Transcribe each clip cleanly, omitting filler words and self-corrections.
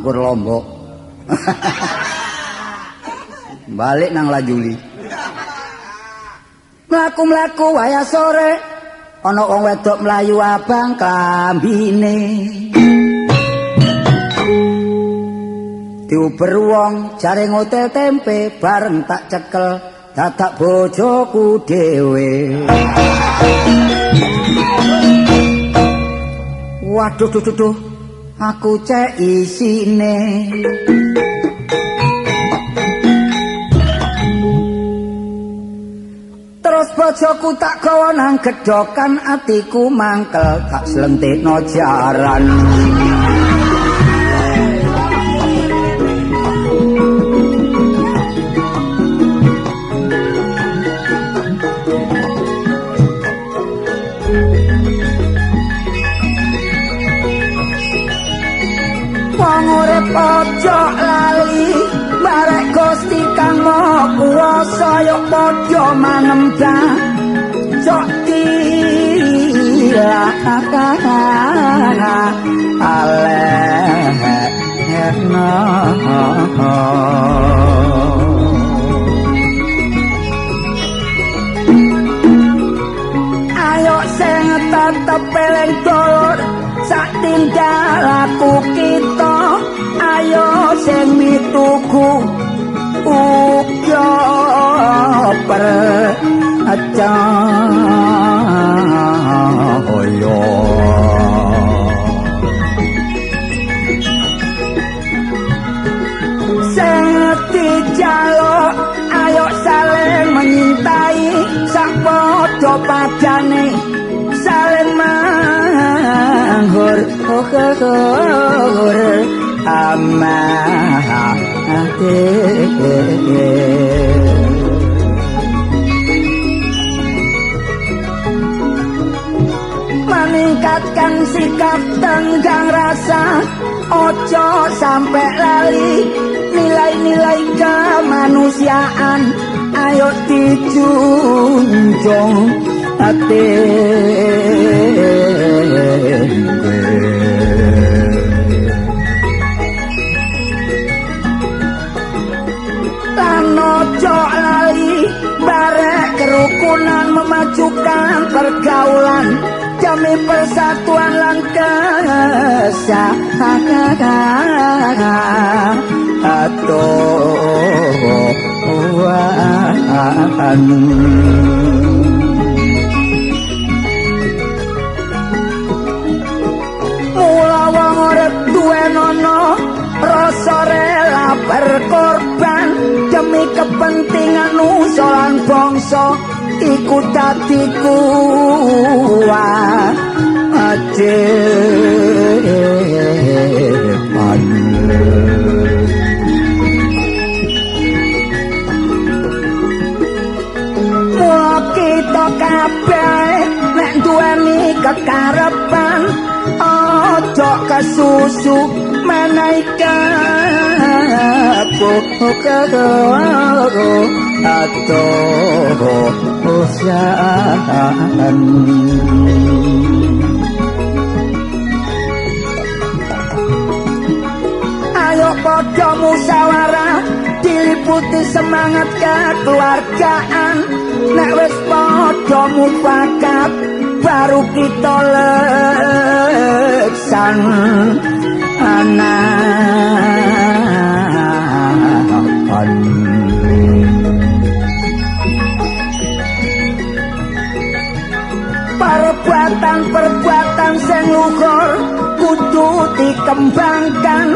Anggur Lombok. Balik nang Lajuli. Mlaku-mlaku wayah sore ana wong wedok mlayu abang klambine. Diuber wong jare ngotel tempe bareng tak cekel dadak bojoku dhewe. Waduh duh duh duh, aku cek isine. Terus bojoku tak gawa nang gedhokan, atiku mangkel tak slentikno jaran. Wong urip aja lali barek Gusti Kang Maha Kuwasa, yo padha manembah jok tilakana alehna. Ayo sing tetep eling dulur sak tindak laku kita, ayo sing mituku uga percaya. Sing dijaluk ayo saling menyintai sak padha padane, saling manghur amate. Meningkatkan sikap tenggang rasa, ojo sampai lali nilai-nilai kemanusiaan, ayo dijunjung tinggi. Lan ojo lali barek kerukunan memajukan pergaulan demi persatuan lan kesatuan. Mula wong urip duwenono rasa rela berkorban demi kepentingan nusa lan bangsa, iku dadi kuwajiban. Mula kita kabeh nek duweni kekarepan aja kesusu menawi kepukatan. Ayo padha musyawarah diliputi semangat kekeluargaan, nek wis padha mufakat baru kita leksan anakan. Perbuatan-perbuatan sing luhur kudu dikembangkan,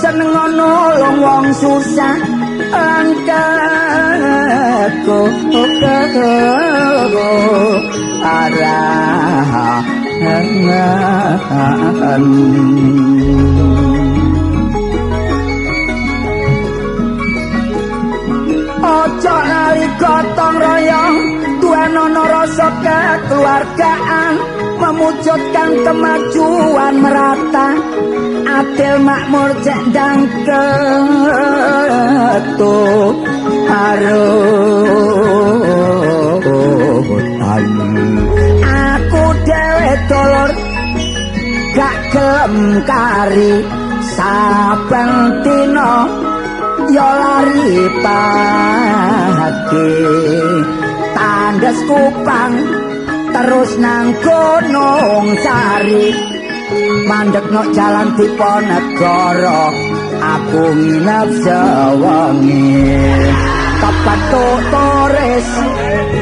seneng nulung wong susah lan arahan. Ojo lali gotong royong, duwenono rasa kekeluargaan, memujudkan kemajuan merata, adil makmur cek ndang ketuk arutan. Aku dhewe dulur gak gelem kari Saben dina ya lari pagi, tandes Kupang terus nang Gunung Sari, mandek nok jalan Diponegoro, aku nginep sewengi. Kepethuk turis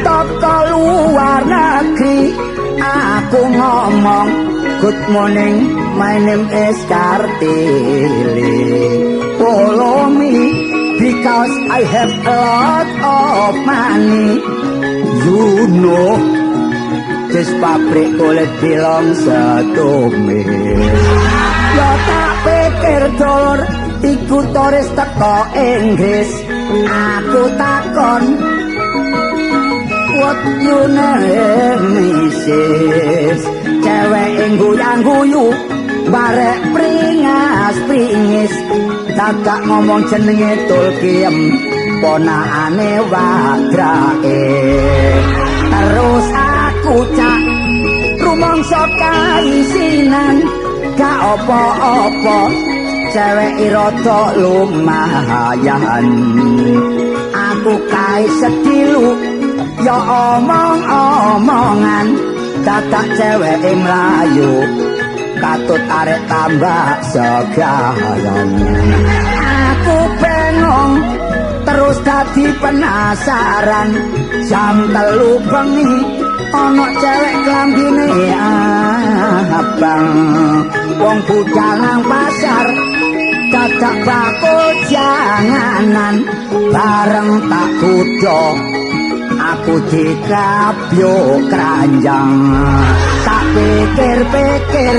teko luar negeri, aku ngomong good morning, my name is Kartili. Follow me because I have a lot of money. You know this pabrik kulit belongs to me. Yo tak pikir dulur, iku turis teko Inggris. Aku takon what you name is. Ceweke guyang-guyu barek pringas-pringis, dadak ngomong jenenge Tulkiem, ponakane wadrake. Terus aku cak rumangsa kaisinan, gak apa-apa, ceweke rada lumayan. Aku kae sedilu ya omong-omongan, dadak ceweke mlayu katut arek tambah segaran. Aku bengong terus dadi penasaran, jam 3 bengi ana cewek klambine abang, wong budal nang pasar dadak bakul janganan, bareng tak kudho aku dikabyo keranjang. Tak pikir-pikir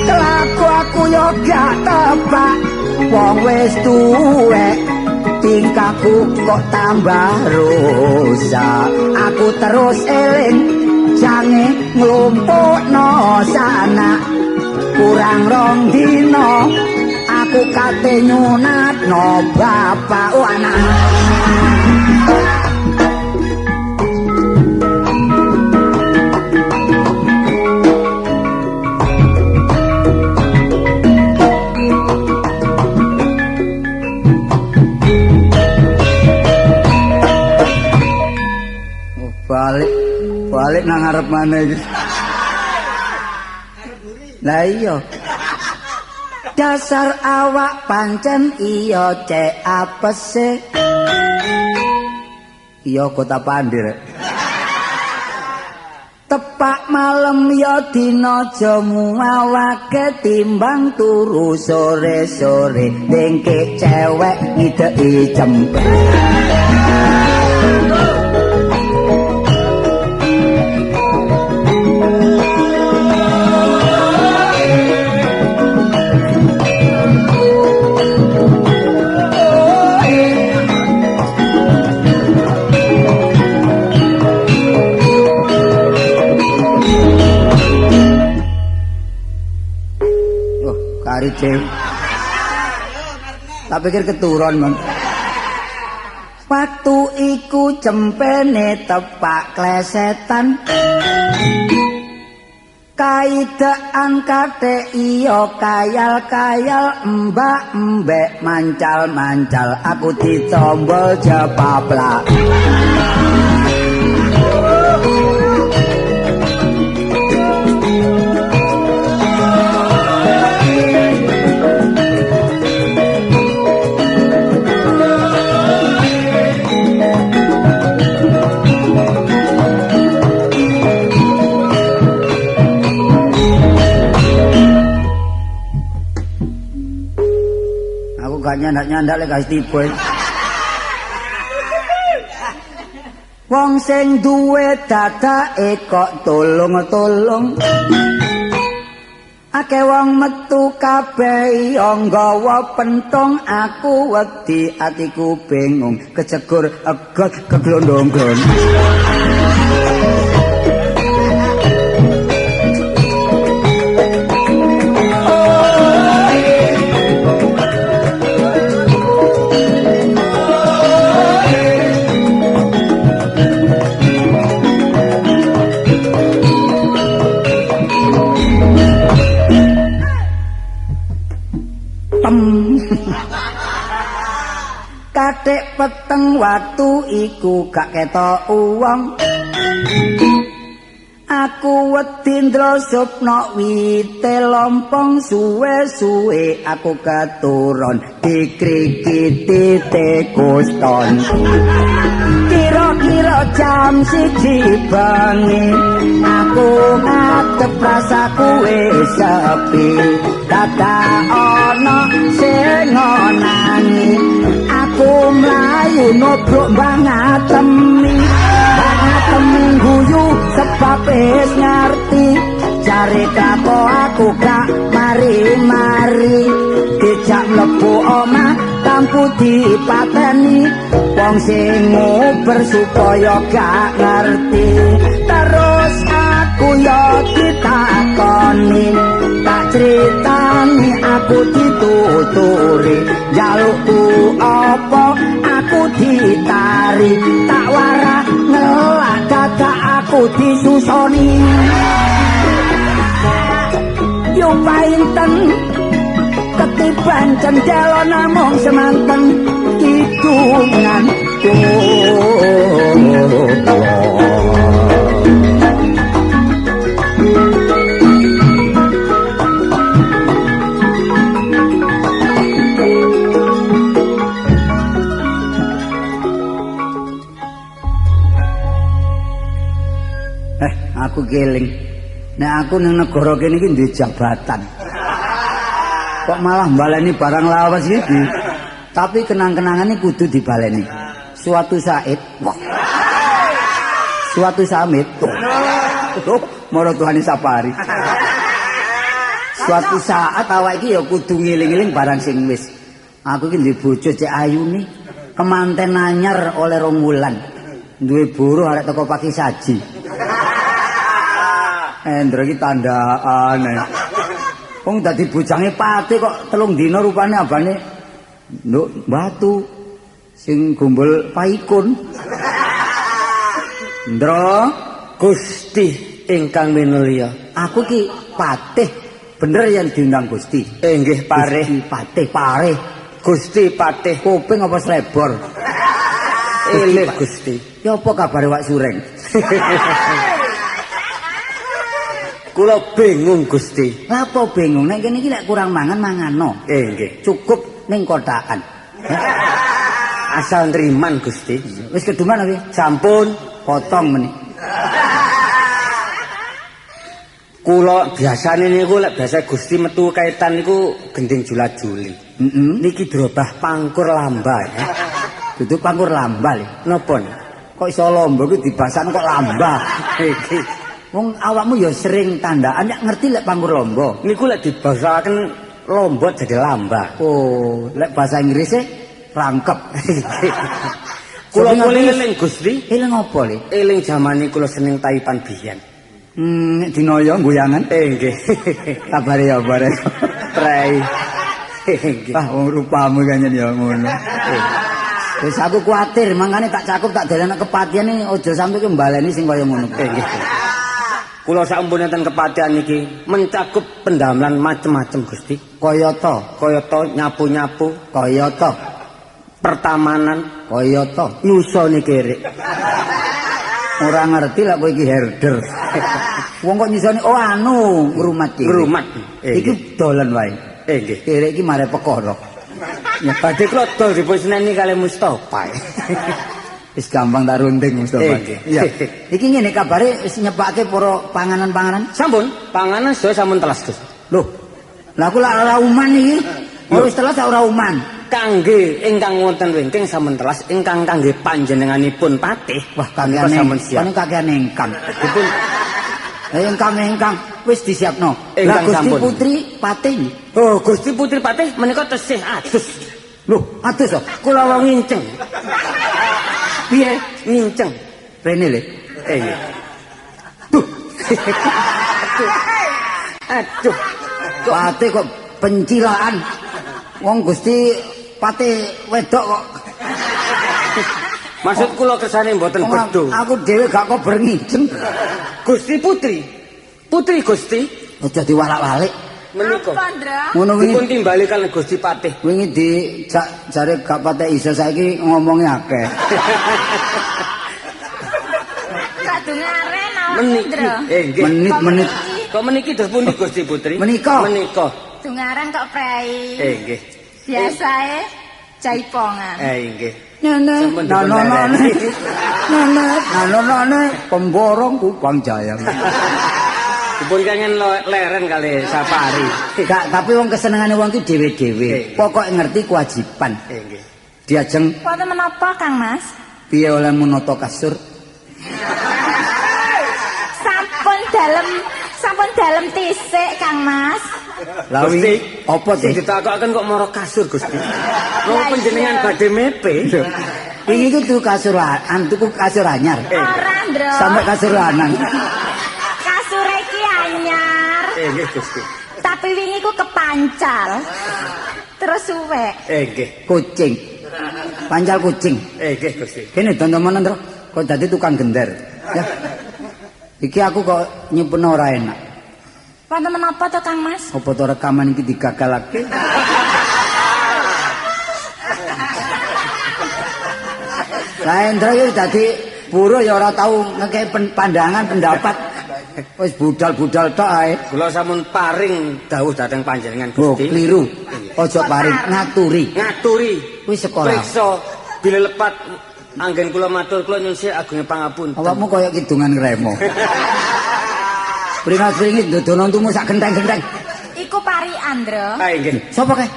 kelaku aku yo gak tepak, wong wis tuwek tingkahku kok tambah rusak. Aku terus eling jange nglumpukno sanak, kurang rong dina aku kate nyunatno bapak. Oh anak. Balik, balik nang ngarep mana iki? Lah iya. Dasar awak pancen iya cek apese. Iya kota Pandir. Tepak malam ya dina jamu awake timbang turu sore-sore dengke cewek ngideki cempe. Tak pikir keturun mon. Waktu iku cempene tepak klesetan, kaidean kate iya kayal-kayal mbak-mbek mancal-mancal aku ditombol jepaplak. Gak nyandak-nyandak lek kasih tiba. Wong sing duwe dadake kok tulung-tulung, akeh wong metu kabeh ya nggawa pentung, aku wedi atiku bingung kecegur egot keglondong-glondong. Kathik peteng watu iku gak ketok uwong. Aku wedi ndrosupno wite lompong suwe-suwe aku keturun dikrikiti tikus tonku. Kira-kira jam 1 bengi aku ngadep rasaku wis sepi. Dadak ana sing ngonangi aku mlayu nobrok Mbah Ngatemi. Mbah Ngatemi guyu sebab wis ngerti jare kako aku gak mari-mari. Dijak mlebu omah lampu dipateni wong sing nguber supaya gak ngerti. Terus aku yo ditakoni tak critani aku dituturi njalukku apa aku ditari tak warah ngelak dadak aku disusoni. Yo painten ketiban cendela namung semanten kidungan. Aku keling. Nek aku ning negara kene iki duwe jabatan. Kok malah baleni barang lawas iki? Tapi kenang-kenangane kudu dibaleni. Suatu saat, wah. Suatu samit. Oh, moro Tuhane safari. Suatu saat awak iki ya kudu ngiling-ngiling barang sing wis. Aku iki duwe bojo cek ayune, kemanten anyar oleh 2 wulan. Duwe buruh arek teko pagi saji. Endro iki tandaan. Wong dadi bojange pate kok 3 dina rupane abane nduk batu sing gombol paikun. Ndro Gusti ingkang minulya. Aku ki patih bener yen diundang Gusti. Nggih parih. Gusti patih parih. Gusti patih kuping apa slebor? Elih Gusti. Ya apa kabare Wak Sureng? Kula bingung Gusti. Lha apa bingung? Nek kene iki lek kurang mangan mangano. Nggih. Cukup ning kotakan. Asal nriman Gusti. Wis keduman apa? Sampun. Potong meneh. Kula biasane niku lek biasa Gusti metu kaitan niku gending jula-juli. Heeh. Niki drobah pangkur lamba ya. Dudu pangkur lamba lho. Napa? Kok iso lomba kuwi dibasakno kok lamba. Iki. Wong awakmu ya sering tandaan nek ngerti lek pangkur lomba. Niku lek dibasakaken lomba jadi lamba. Oh, lek bahasa Inggrise rangkep. Kula mulih eling Gusti. Eling apa le? Eling jamane kula seneng taipan biyen. Dinoyo goyangan. Nggih. Kabare ya bare. Prei. Nggih. Ah, wong rupamu kanyen ya ngono. Wis aku kuwatir mangkane tak cakup tak delek kepatihan iki aja sampe ki mbaleni sing kaya ngono. Nggih. Kula sampun enten kepatihan niki mencakup pendamelan macem-macem Gusti. Kayata, kayata nyapu-nyapu, kayata pertamanan, kayata nyusoni kirik. Ora ngerti lek kowe iki herder. Wong kok nyusoni oh anu ngrumat kirik. Ngrumat. Iki dolen wae. Nggih. Kirik iki mare perkara. Ya badhe kula dol dipun seneni kalih Mustofa. Wis gampang tak runding Mustofa. Iya. Iki ngene kabare wis nyepake para panganan-panganan. Sampun, panganan sedaya sampun telas, Gus. Loh. Lah aku lak ora uman iki. Wis telas ora uman. Kangge ingkang wonten wingking sampun telas, ingkang kangge panjenenganipun patih. Wah, kakeane sampun siap. Paling kakeane ingkang. Dipun ingkang wis disiapno. Lah Gusti Putri Patih. Oh, Gusti Putri Patih menika tesih adus. Loh, adus to? Kula wau nginceng. Piye? Nginceng. Rene le. Nggih. Duh. Aduh. Patih kok pencilaan. Wong Gusti Patih wedok kok. Maksud kula kersane mboten bedho. Aku dhewe gak kober nginceng. Gusti Putri. Putri Gusti. Aja diwalak-walik. Menika. Apa, Ndra? Ngono wingi Dipun timbali kaliyan Gusti Patih. wingi dijak jare gak patek iso saiki ngomongi akeh. Kadungaren awakmu, Meniki. Ndra. Nggih. Menit-menit Kok meniki terus pundi Gusti Putri? Menika. Menika. Dungaren kok prei. Nggih. Biasae jaipongan. Nggih. Nenek, Sampun dipun nano nane, lereni. nenek, nano nane, pemborong Kupang Jaya. Dipun kangen leren kali safari. Gak, tapi wong kesenengane wong ki dhewe-dhewe. Pokoke ngerti kewajiban. Nggih. Diajeng Wonten menapa, Kang Mas? piye olehmu nata kasur? Sampun dalem tisik, Kang Mas. Lah Gusti, wingi apa Sing sih? ditakokaken kok mara kasur Gusti. Wong Lah panjenengan iya. badhe mepe. Wingi ku tuku kasur, tuku kasur anyar. Ora, Ndra. Sampai kasur lanang. Kasure iki anyar, Nggih Gusti. tapi wingi ku kepancal. Terus suwek. Nggih. Kucing. Pancal kucing. Nggih Gusti. Kene tontonan, Ndra. Kok dadi tukang gender. Ya. Iki aku kok nyimpen ora enak. Wonten menapa to, Kang Mas? Apa to rekaman iki digagalake? Lah Endra iki dadi buruh ya ora tau ngekeki pandangan pendapat. Wis budal-budal tok ae. Kula sampun paring dawuh dhateng panjenengan Oh, Gusti. keliru. Aja paring ngaturi. Ngaturi. Kuwi sekolah. Priksa bila lepat anggen kula matur kula nyuwun sih agunge pangapunten. Awakmu koyo kidungan ngremo. Pringas-pringis ndodono untumu sak genteng-genteng. Iku pari Andra. Ah nggih. Sapa kae?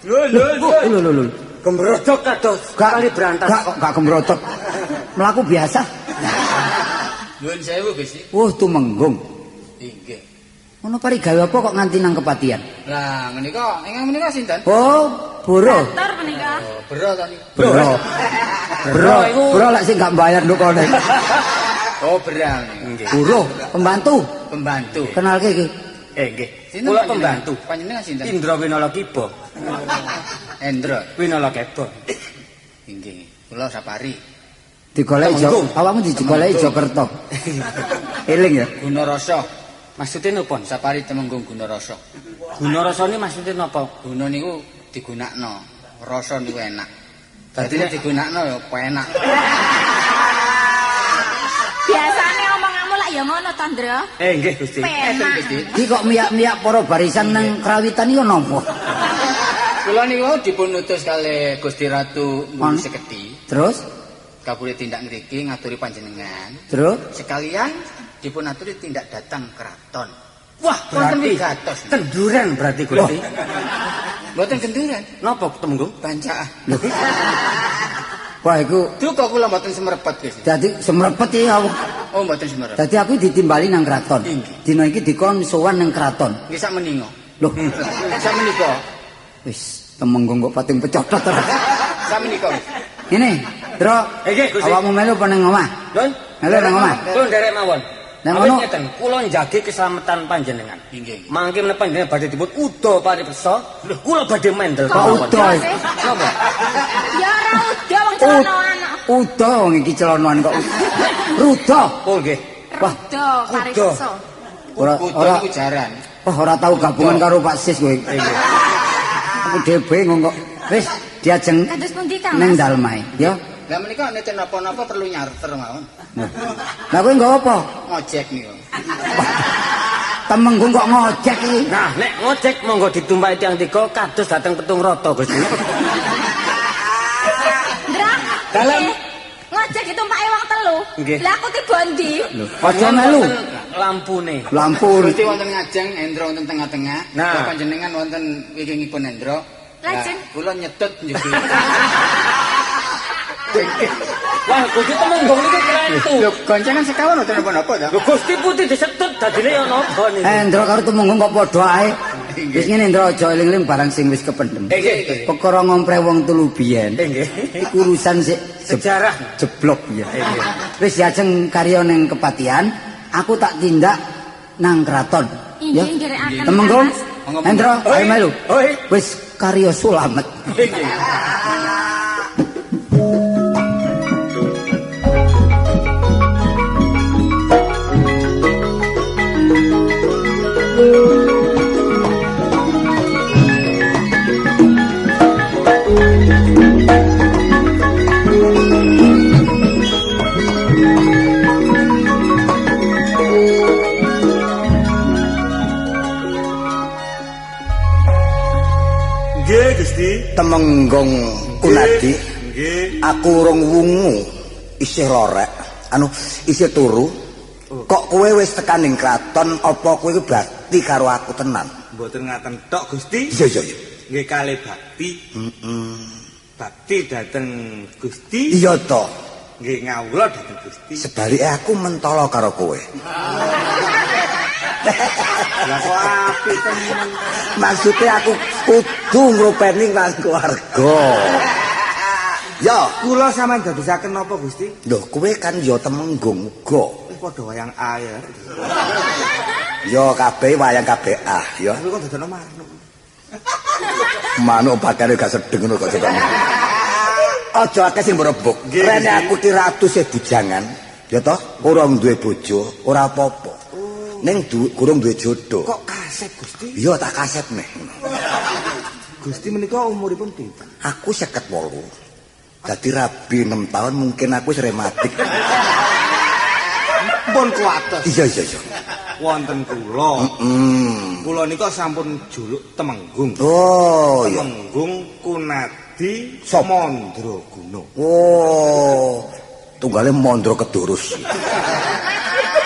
Lho lho Lho lho lho. Gembrodok kados kali berantas. Gak kok gak gembrodok. Mlaku biasa. Nuwun sewu Gusti. Wah, tumenggung. Inggih. Ngono parigawe apa kok nganti nang kepatian? Lah menika ingkang menika sinten? Oh, boro. Batur menika. Oh, bero ta niku. Bro. Bro, iku. bro lek sing gak bayar nduk kene. Oh, berang niku. Nggih. Buruh, pembantu. Pembantu. Kenalke iki. Nggih. Sinten Kula panjenengan? pembantu. Panjenengan sinten? Indra Winala Kiba. Endra. Winala Keba. Inggih. Kula Sapari. Digoleki Jo. Temenggung. Awakmu digoleki Jokerto. Eling ya. Gunarasa. Maksudnya napa? Sapari Temenggung Gunarasa. Gunarasa ni maksudnya napa? Guna niku digunakno. Rasa niku enak. Dadi Dadi nek digunakno ya enak. Biasane omonganmu lak ya ngono to, Ndra. Nggih Gusti. Penak. Gusti. Iki kok miyak-miyak para barisan nang krawitan iki napa? Kula niku dipun utus kalih Gusti Ratu Mbulu On. Seketi. Terus, Kabule tindak ngriki ngaturi panjenengan. terus Sekalian dipun aturi tindak datang keraton. Wah, Wonten berarti wigatos. kenduran berarti Gusti. Mboten kenduran, Napa Temenggung? bancaah. Wah iku Duka kula mboten semerepet Gusti. dadi semrepet iki aku. Oh, mboten semerep. Dadi aku ditimbali nang kraton. Inggih. Dina iki dikon sowan nang kraton. Nggih sak meninga. Loh, Sak menika. wis Temenggung kok pating pecotot terus. Sak menika. Gusti. Ngene, Tro. Nggih, Gusti. Awakmu melu apa nang omah? Lho, Melu nang omah. Kula nderek mawon. Nang Awit ngono. ngeten, kula njagi keselamatan panjenengan. Inggih, inggih. Mangke menapa panjenengan badhe dipun uda paripeksa, kula badhe mendel Kok kemawon. uda? Napa? Ya ora uda wong celonoan. Uda wong iki celonoan kok. Ruda. Oh nggih. Wah, Ruda paripeksa. ora Kuda ora niku jaran. wah ora tau gabungan karo Pak Sis kowe. Aku dhewe bingung kok. Wis diajeng Kados pundi, Kang nang Mas? dalmae, ya. Lah menika nek napa-napa perlu nyarter mawon. Lah kowe nggawa apa? Ngojek niku. Temenggung kok ngojek iki. Nah, nek ngojek monggo ditumpaki tiyang tiga kados dateng Petung Rata Gusti. Ndra. Dalem. Ngojek ditumpaki wong telu. Nggih. Lah aku tiba ndi? Aja melu. Wonten Lampune. Lampu. Gusti wonten ngajeng, Endra wonten tengah-tengah. Nah. Kula panjenengan wonten wingkingipun Endra. Lajeng. Kula nyetut njugi. Wah, Gusti Temenggung niku klentu. Lho, goncengan sekawan mboten napa-napa ta? Lho Gusti Putih disetut dadine ya napa niku? Endra karo Temenggung kok padha ae. Inggih. Wis ngene Ndra aja eling-eling barang sing wis kependhem. Nggih. Perkara ngompre wong telu biyen. Nggih. Iku urusan sik Sejarah. jeblok ya. Nggih. Wis diajeng karya ning kepatihan, aku tak tindak nang kraton. Ya. Inggih nderekaken. Temenggung, Kang Mas. Monggo, Endra, ayo melu. Oi. Wis karya sulamet. Nggih. Nggih, Gusti. Temenggung Kunadi. Nggih. Aku urung wungu, isih lorek, anu isih turu. Kok kowe wis tekan ning kraton, apa kowe iku bakti karo aku tenan? Mboten ngaten tok, Gusti. Iya, iya, iya. Nggih kalih bakti. Heeh. Bakti dhateng Gusti. Iya to. Nggih ngawula dhateng Gusti. Sebalike aku mentolo karo kowe. Lah kok apik temen. Maksudnya aku kudu ngrupeni nang keluarga. Ya, Kula sampean dadosaken napa, Gusti? Lho, kowe kan ya temenggung uga. Wis padha wayang A ya. Ya kabeh wayang kabeh A ya. Tapi kok dadono manuk. Manuk pakane gak sedeng ngono kok cetane. Aja akeh sing mbrebuk. Nggih, Rene aku ki ratu sih bujangan, ya toh? Ora duwe bojo, ora apa-apa. Ning durung duwe jodoh. Kok kasep, Gusti? Iya tak kasep meh. Gusti menika umuripun pinten? Aku 58. Dadi rabi 6 tahun mungkin aku wis rematik. Pun kuwatos. Iya iya iya. Wonten kula. Hmm. Kula nika sampun juluk Temenggung. Oh iya. Temenggung Kunadi Sop. Mandraguna. Oh. Tunggale Mandra Kedurus.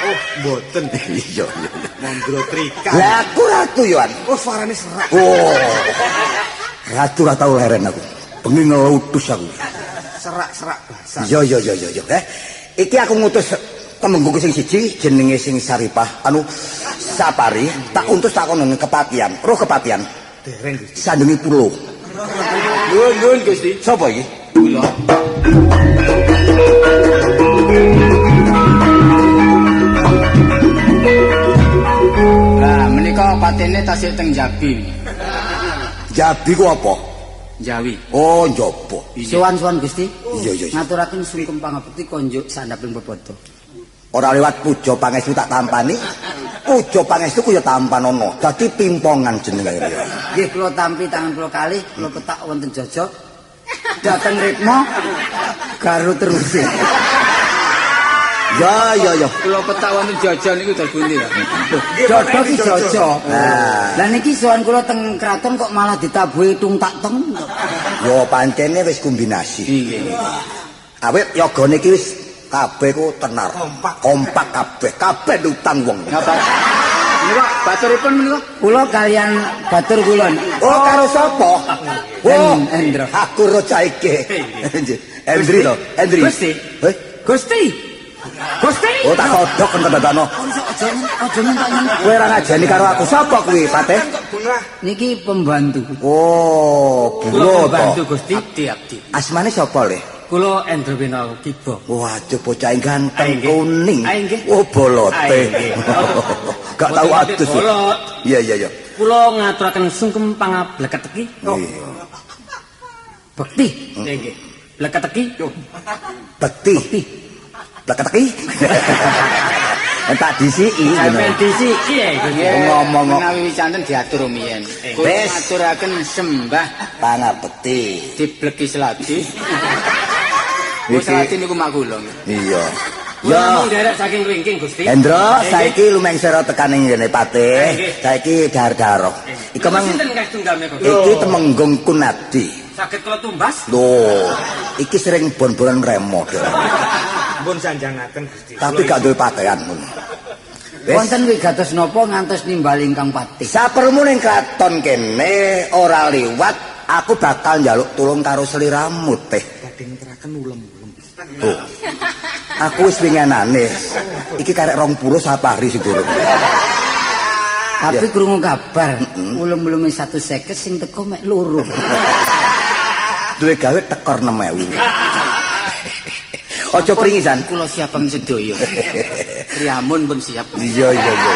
Oh, mboten. Iya iya. Mandra Trika. Lah aku ratu yoan. Oh, suarane serak. Oh. Ratu ora tau leren aku. Bengi ngelutus aku. Serak-serak basah. Iya iya iya iya. Iki aku ngutus temenggung sing siji jenenge sing Saripah anu Sapari, tak untus tak kono kepatian. Roh kepatian. Dereng, Gusti. Sandungi pulo. Nuwun nuwun Gusti. Sapa iki? Kula. Lah menika patene tasih teng Jabi. Jabi ku apa? Jawi. Oh, njaba. Sowan-sowan Gusti. Iya iya iya. Ngaturaken sungkem pangabekti konjuk sandhaping pepodo. Ora lewat puja pangestu tak tampani. Puja pangestu ku ya tampanono. Dadi pimpongan jenenge ya. Nggih kula tampi tangan kula kalih, kula petak wonten jajak. Dateng ritmo garu terus. Ya ya ya. Kula petak wonten jajan niku dos pundi ya? Jodoh ki jojo. Nah. Lah niki sowan kula teng kraton kok malah ditabuhi tung tak teng. Ya pancene wis kombinasi. Nggih. Awit yogane iki wis kabeh ku tenar. Kompak. Kompak kabeh. Kabeh utang wong. Ngapa? Menika baturipun menika Kula kalian batur kula. Oh karo sapa? Oh, Endro. Aku ro cah iki. Endri to, Endri. Gusti. Eh? Gusti. Gusti. Oh tak kodhok kon kedadakno. Aja aja nyentak nyentak. Kowe ora ngajeni karo aku sapa kuwi, Patih? Niki pembantu. Oh, Kula buro pembantu to. Gusti. Abdi abdi. Asmane sapa le? Kula Endro Beno Kiba. Waduh bocah ganteng Ae, nggih. kuning. Ae, nggih. Oh bolote. Ae, nggih. Gak tau Boten adus. bolot. Iya iya iya. Kula ngaturaken sungkem pangableketeki. Iya. Bekti. Nggih. Bleketeki. Bekti. Bleketeki. Tak disiki ngono. Sampeyan disiki ya, Gusti. Ngomong kok. Menawi wicanten diatur rumiyin. Kula Wis. ngaturaken sembah Pangabekti. dibleki seladi. Oh, Iki- seladi niku mak kula. Iya. Kula Ya. namung nderek saking wingking Gusti. Hendro, Nggih. saiki lumengsera tekan ning ngene Patih. Nggih. Saiki dar-daro. Iku mang sinten kang tunggalne kok? iki Temenggung Kunadi. Saged kula tumbas? Lho, iki sering bon-bonan remo. Mpun sanjangaken Gusti. Tapi gak duwe pakaian ngono. Wis. Wonten wigatos napa ngantos nimbali ingkang patih. Sapermu ning kraton kene ora liwat, aku bakal njaluk tulung karo sliramu, Teh. Badhe ngeteraken ulem-ulem. Oh. Aku wis winginane. Iki karek 20 sapari sing durung. Tapi krungu kabar, ulem-uleme 150 sing teko mek loro. Duwe gawe tekor 6000. Aja pringisan. Kula siapang sedaya. Riamun pun siap. Iya iya iya.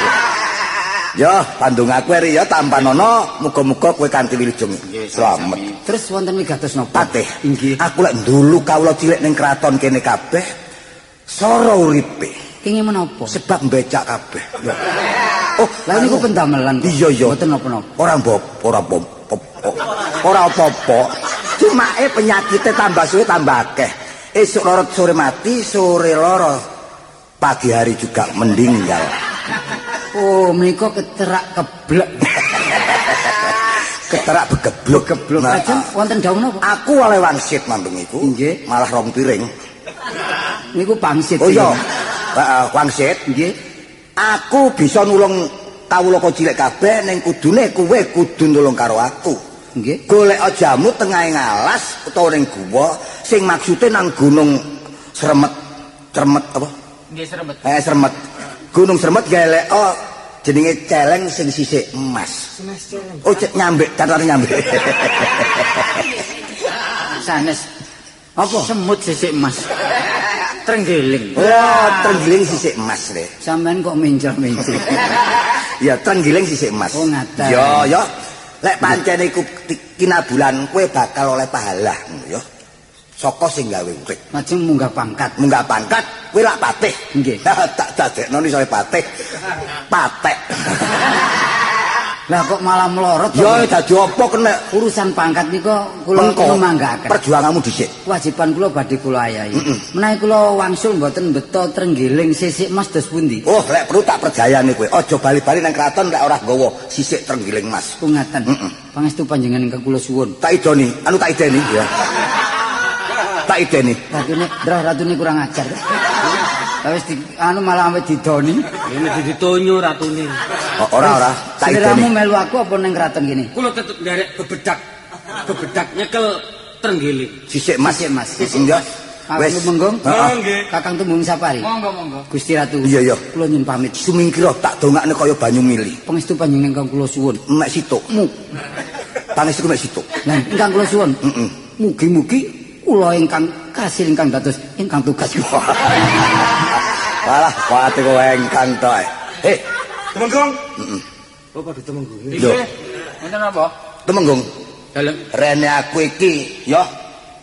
Ya, pandongaku eri ya tampanono, muga-muga kowe kanthi wilujeng Nggih, slamet. sami-sami. Terus wonten wigatos napa? Patih, Inggih. aku lek ndulu kawula cilik ning kraton kene kabeh sora uripe Kenging menapa? sebab mbecak kabeh. Oh, Lah niku pendamelan kok. Iya iya. Mboten napa-napa. Ora mbop, ora bom, ora apa-apa. Cuma penyakite tambah suwe tambah akeh. Esuk loro sore mati, sore loro pagi hari juga meninggal. Oh, menika kecerak keblek. Keterak begebluk. Geblok Nah, aja wonten dawuh napa? Aku oleh wangsit mambeng iku. Nggih. Malah rong piring. Niku pangsit. Oh iya. Heeh, wangsit. Nggih. Aku bisa nulung kawula cilik kabeh ning kudune kowe kudu nulung karo aku. Nggih. Golek jamu tengahe ngalas utawa ning guwa sing maksude nang Gunung Sremet. Cermet apa? Nggih sremet. Sremet. Gunung Sremet golek jenenge celeng sing sisik emas. Oh, cek nyambek, catatan nyambek. Sanes. Apa? Semut sisik emas. Trenggiling. Oh, trenggiling sisik emas le. Sampeyan kok mencel-mencel. Ya, trenggiling sisik emas. Oh, ngaten. Ya, ya. Lek pancen iku kinabulan kowe bakal oleh pahala, ngono ya. Saka sing gawe urip. Lajeng munggah pangkat. Munggah pangkat, kowe lak patih. Nggih. Tak dadekno iso patih. Patek. Lah kok malah melorot. Ya dadi apa kena urusan pangkat nika kula manggaaken. Perjuanganmu dhisik. Kewajiban kula badhe kula ayahi. Menawi kula wangsul mboten beto trenggiling sisik mas dos pundi? Oh, lek perlu tak perjayane kowe. Aja bali-bali nang kraton lek ora nggawa sisik trenggiling mas. Ku ngaten. Pangestu panjenengan ingkang kula suwun. Tak idoni, anu tak ideni ya. Tak ideni. Ratune, Ndra ratune kurang ajar. Lah wis anu malah ame didoni. Ini ditonyo ratune. Oh, ora ora, tak ideni. Sliramu melu aku apa ning kraton kene? Kula tetep nderek bebedak. Bebedak nyekel trenggiling. Sisik mas. Sisik mas. Iya. Kakang Tumenggung. Heeh. Kakang Tumenggung Sapari. Monggo monggo. Gusti Ratu. Iya, iya. Kula nyuwun pamit. Sumingkira tak dongakne kaya banyu mili. Pangestu panjenengan ingkang kula suwun. Mek situk. Mu. Pangestu mek situk. Lah ingkang kula suwun. Heeh. Mugi-mugi kula ingkang kasil ingkang dados ingkang tugas. Walah, pate kowe engkang tok. Heh, Temenggung. Heeh. Oh, padha Temenggung. Lho. Wonten apa? Temenggung. Dalem. Rene aku iki ya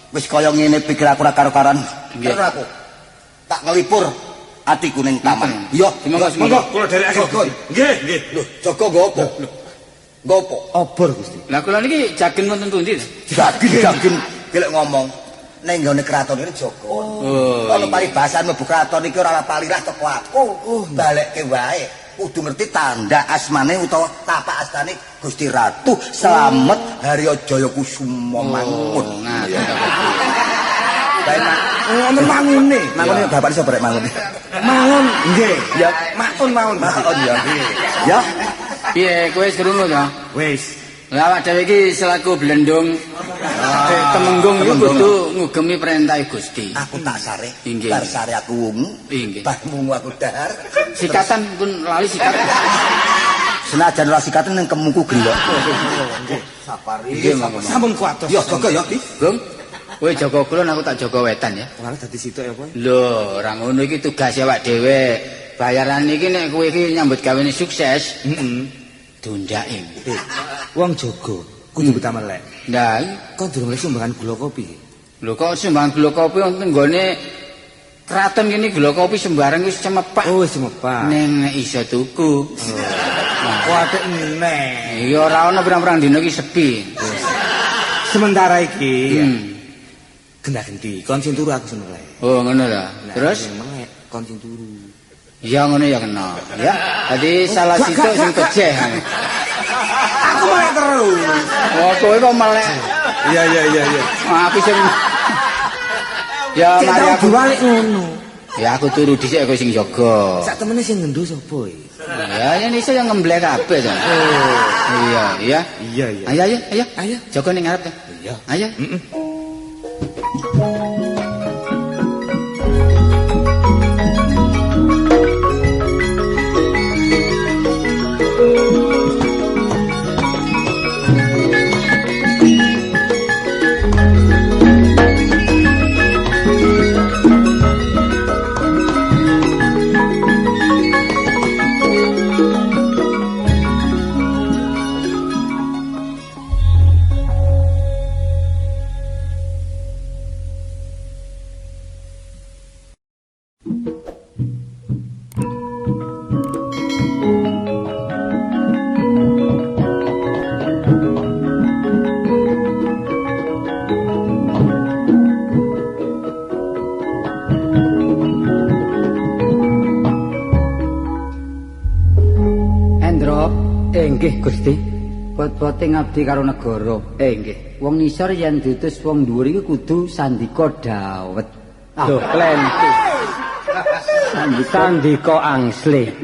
wis kaya ngene pikir aku ora karo-karan. Nggih. Terus aku tak ngelipur atiku ning taman. Iya, Monggo, Monggo kula dherekaken. Jaga. Nggih, nggih. Lho, jaga nggo apa? Nggo apa? Obor Gusti. Lah kula niki jagen wonten pundi? Jagin-jagin gelek ngomong. Ning nggone kraton ini jaga. Oh. Ana paribasan mlebu kraton iki ora palirah teko aku. Balekke wae. Kudu ngerti tanda asmane utawa tapak astane Gusti Ratu Slamet Haryo Jaya Kusuma Mangun. Ngaten ta. Bae Wonten mangune. mangune bapak iso barek mangune. Mangun nggih. Ya, Maun maun. maun ya. Ya, Piye kowe wis krungu to? Wis. Lah awak dhewe iki selaku blendung Temenggung iku kudu ngugemi perintah Gusti. aku tak sare. Inggih. Bar sare aku wungu. Inggih. Bar wungu aku dahar. Sikatan pun lali sikat. Senajan ora sikatan ning kemungku gelok. Sapari. Nggih monggo. Sampun kuatos. Ya jaga ya ki. Gung, kowe jaga kulon aku tak jaga wetan ya. Ora dadi sitok ya, Pak. Lho, ora ngono iki tugas awak dhewe. Bayaran iki nek kowe iki nyambut gawene sukses, Heeh. dundake. Wong jaga kudu betah melek. Nah, Kok durung oleh sumbangan gula kopi? lho kok sumbangan gula kopi wonten nggone kraton kene gula kopi sembarang wis cemepak. Oh, wis cemepak. Ning nek iso tuku. Kok atik neh. Ya ora ana pirang-pirang dina iki sepi. Sementara iki gendah-genti kon sing turu aku sing melek. Oh, ngono ta. Terus Sing melek kon sing turu. ya ngono ya kena. Ya. Dadi salah gak, situk gak, sing gak, gak. kejeh. Aku melek terus. Wah, kowe kok melek. Iya iya iya iya. Wah, aku sing Ya Cek mari tau aku. diwalik ngono. Ya aku turu dhisik kowe sing jaga. Sak temene sing ngendu sapa iki? Ya yen iso yang ngembleh kabeh to. Iya, iya. Iya iya. Ayo ayo ayo. Ayo. Jaga ning ngarep to. Iya. Ayo. Heeh. Endro, nggih Gusti. Bot-bote ngabdi karo negara. Nggih. Wong nisor yen diutus wong dhuwur iki kudu sandika dawet. Lho, klentu. Sandika angsle.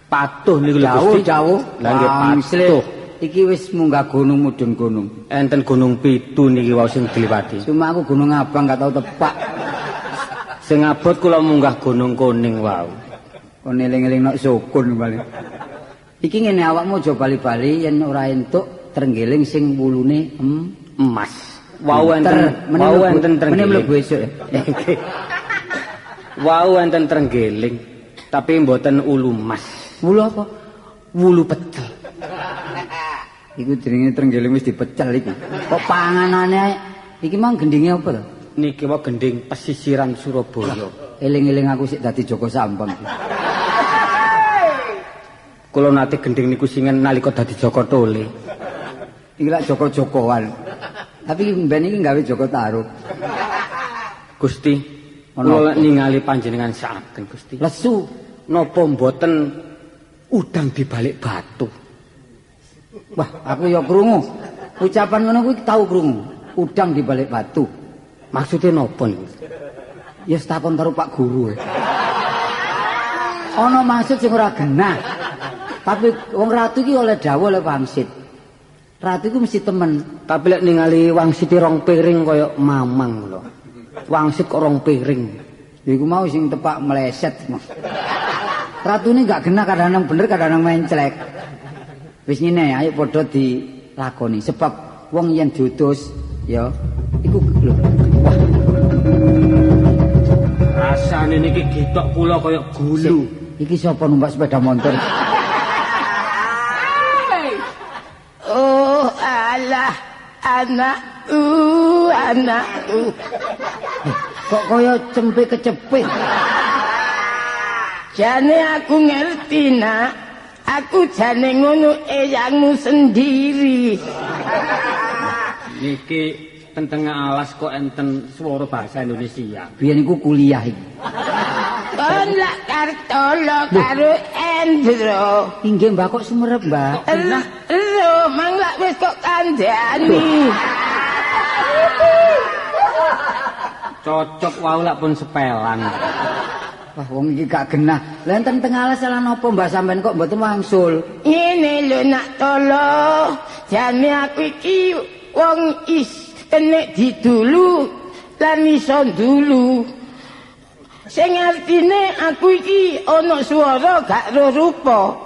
Patuh niku lho Gusti. Jauh-jauh. Lah nggih patuh. Iki wis munggah gunung mudhun gunung. Enten gunung 7 niki wau sing diliwati. Cuma aku gunung abang gak tau tepak. Sing abot kula munggah gunung kuning wau. Kon eling-eling nok sukun bali. Iki ngene awakmu aja bali-bali yen ora entuk trenggiling sing wulune emas. Wau enten wau enten trenggiling. Mene mlebu esuk ya. Wau enten trenggiling, tapi mboten wulu emas. Wulu apa? Wulu pecel. Iku jenenge trenggiling wis dipecel iki. Kok panganane iki mang gendinge apa to? Niki wae gending pesisiran Surabaya. Eling-eling aku sik dadi Joko Sambang. Kula nate gending niku singen nalika dadi Joko Tole. Iki lak Joko-Jokoan. Tapi mben iki gawe Joko Tarub. Gusti, kula ningali panjenengan saken Gusti. Lesu napa mboten udang dibalik batu? Wah, aku ya krungu. Ucapan ngono kuwi tau krungu. Udang dibalik batu. Maksudnya napa niku? Ya takon karo Pak Guru. Ana maksud sing ora genah. Tapi wong ratu iki oleh dawuh oleh wangsit. Ratu iku mesti temen. Tapi lek ningali wangsite rong piring kaya mamang lho. Wangsit kok rong piring. Iku mau sing tepak meleset. Ratune gak genah kadang-kadang bener kadang-kadang menclek. Wis ngene, ayo padha dilakoni sebab wong yen diutus ya iku lho. Wah. Rasane niki getok kula kaya gulu. Iki sapa numpak sepeda motor? Oh alah, anakku, anakku. Kok kaya cempe kecepit. Jane aku ngerti, Nak. Aku jane ngono eyangmu sendiri. Niki ten tengah alas kok enten swara bahasa Indonesia. Biyen iku kuliah iki. Kon lak Kartolo karo Endro. Inggih Mbah kok sumerep, Mbah. Lho, mang lak wis kok kandhani. Cocok wau lak pun sepelan. Wah, wong iki gak genah. Lah enten teng alas salah napa Mbah sampean kok mboten wangsul? Ngene lho Nak Tolo, jane aku iki wong is kenek didulu lan iso ndulu. Sing artine aku iki ana swara gak ro rupa.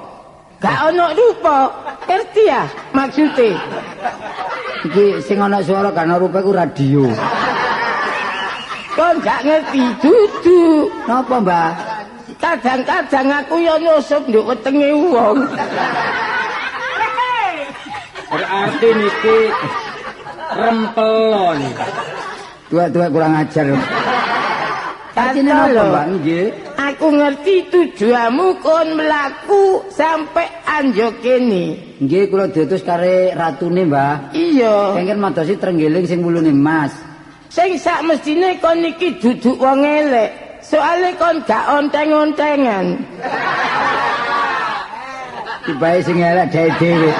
Gak ana rupa. Ngerti ya maksude? Iki sing ana swara gak ana rupa iku radio. Kon gak ngerti dudu. Napa, Mbah? Kadang-kadang aku yo nyusup nduk wetenge wong. Berarti niki rempelon. Tuwek-tuwek kurang ajar. Artine napa, Mbak? Nggih. Aku ngerti tujuanmu kon mlaku sampe anjo kene. Nggih, kula diutus kare ratune, Mbah. Iya. Kengken madosi trenggiling sing wulune emas. Sing sak mestine kon iki duduk wong elek. Soale kon gak onteng-ontengan. Tibae sing elek dhewe dhewe.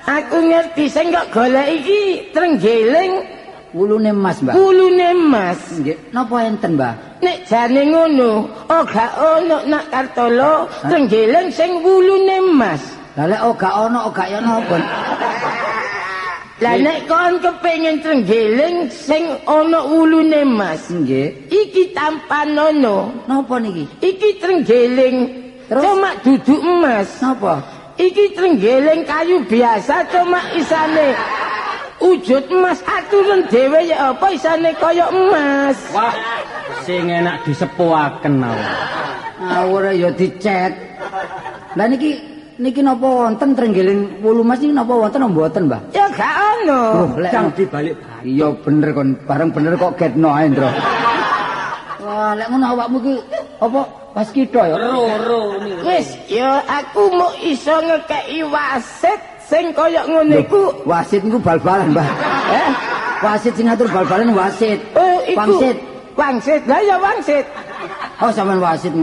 Aku ngerti sing kok golek iki trenggiling wulune emas, Mbah. Wulune emas. Nggih. Napa enten, Mbah? Nek jane ngono, oh gak ono Nak Kartolo trenggiling sing wulune emas. Lah lek oh gak ono, oh gak ono apa? Lah nek kon kepengin trenggiling sing ana wulune emas. Nggih. Iki tampanono. Napa niki? Iki trenggiling cuma duduk emas. Napa? Iki trenggiling kayu biasa cuma isane wujud emas aturan dhewe ya apa isane kaya emas. Wah, sing enak disepuaken mawon. Ngawur ya dicet. Lah niki napa wonten trenggiling wulu emas niki napa wonten apa mboten, Mbah? Ya gak ono. Lek dibalik batu. Iya bener kon, bareng bener kok getno ae, Ndro. Wah, lek ngono awakmu iki apa pas kita ya? Ro niku. Wis, ya aku mau iso ngekeki wasit sing kaya ngono iku. Wasit niku bal-balan, Mbah. Eh? Wasit sing ngatur bal-balan wasit. Oh, iku. Wangsit. Wangsit. Lah ya wangsit. Oh, sampean wasit.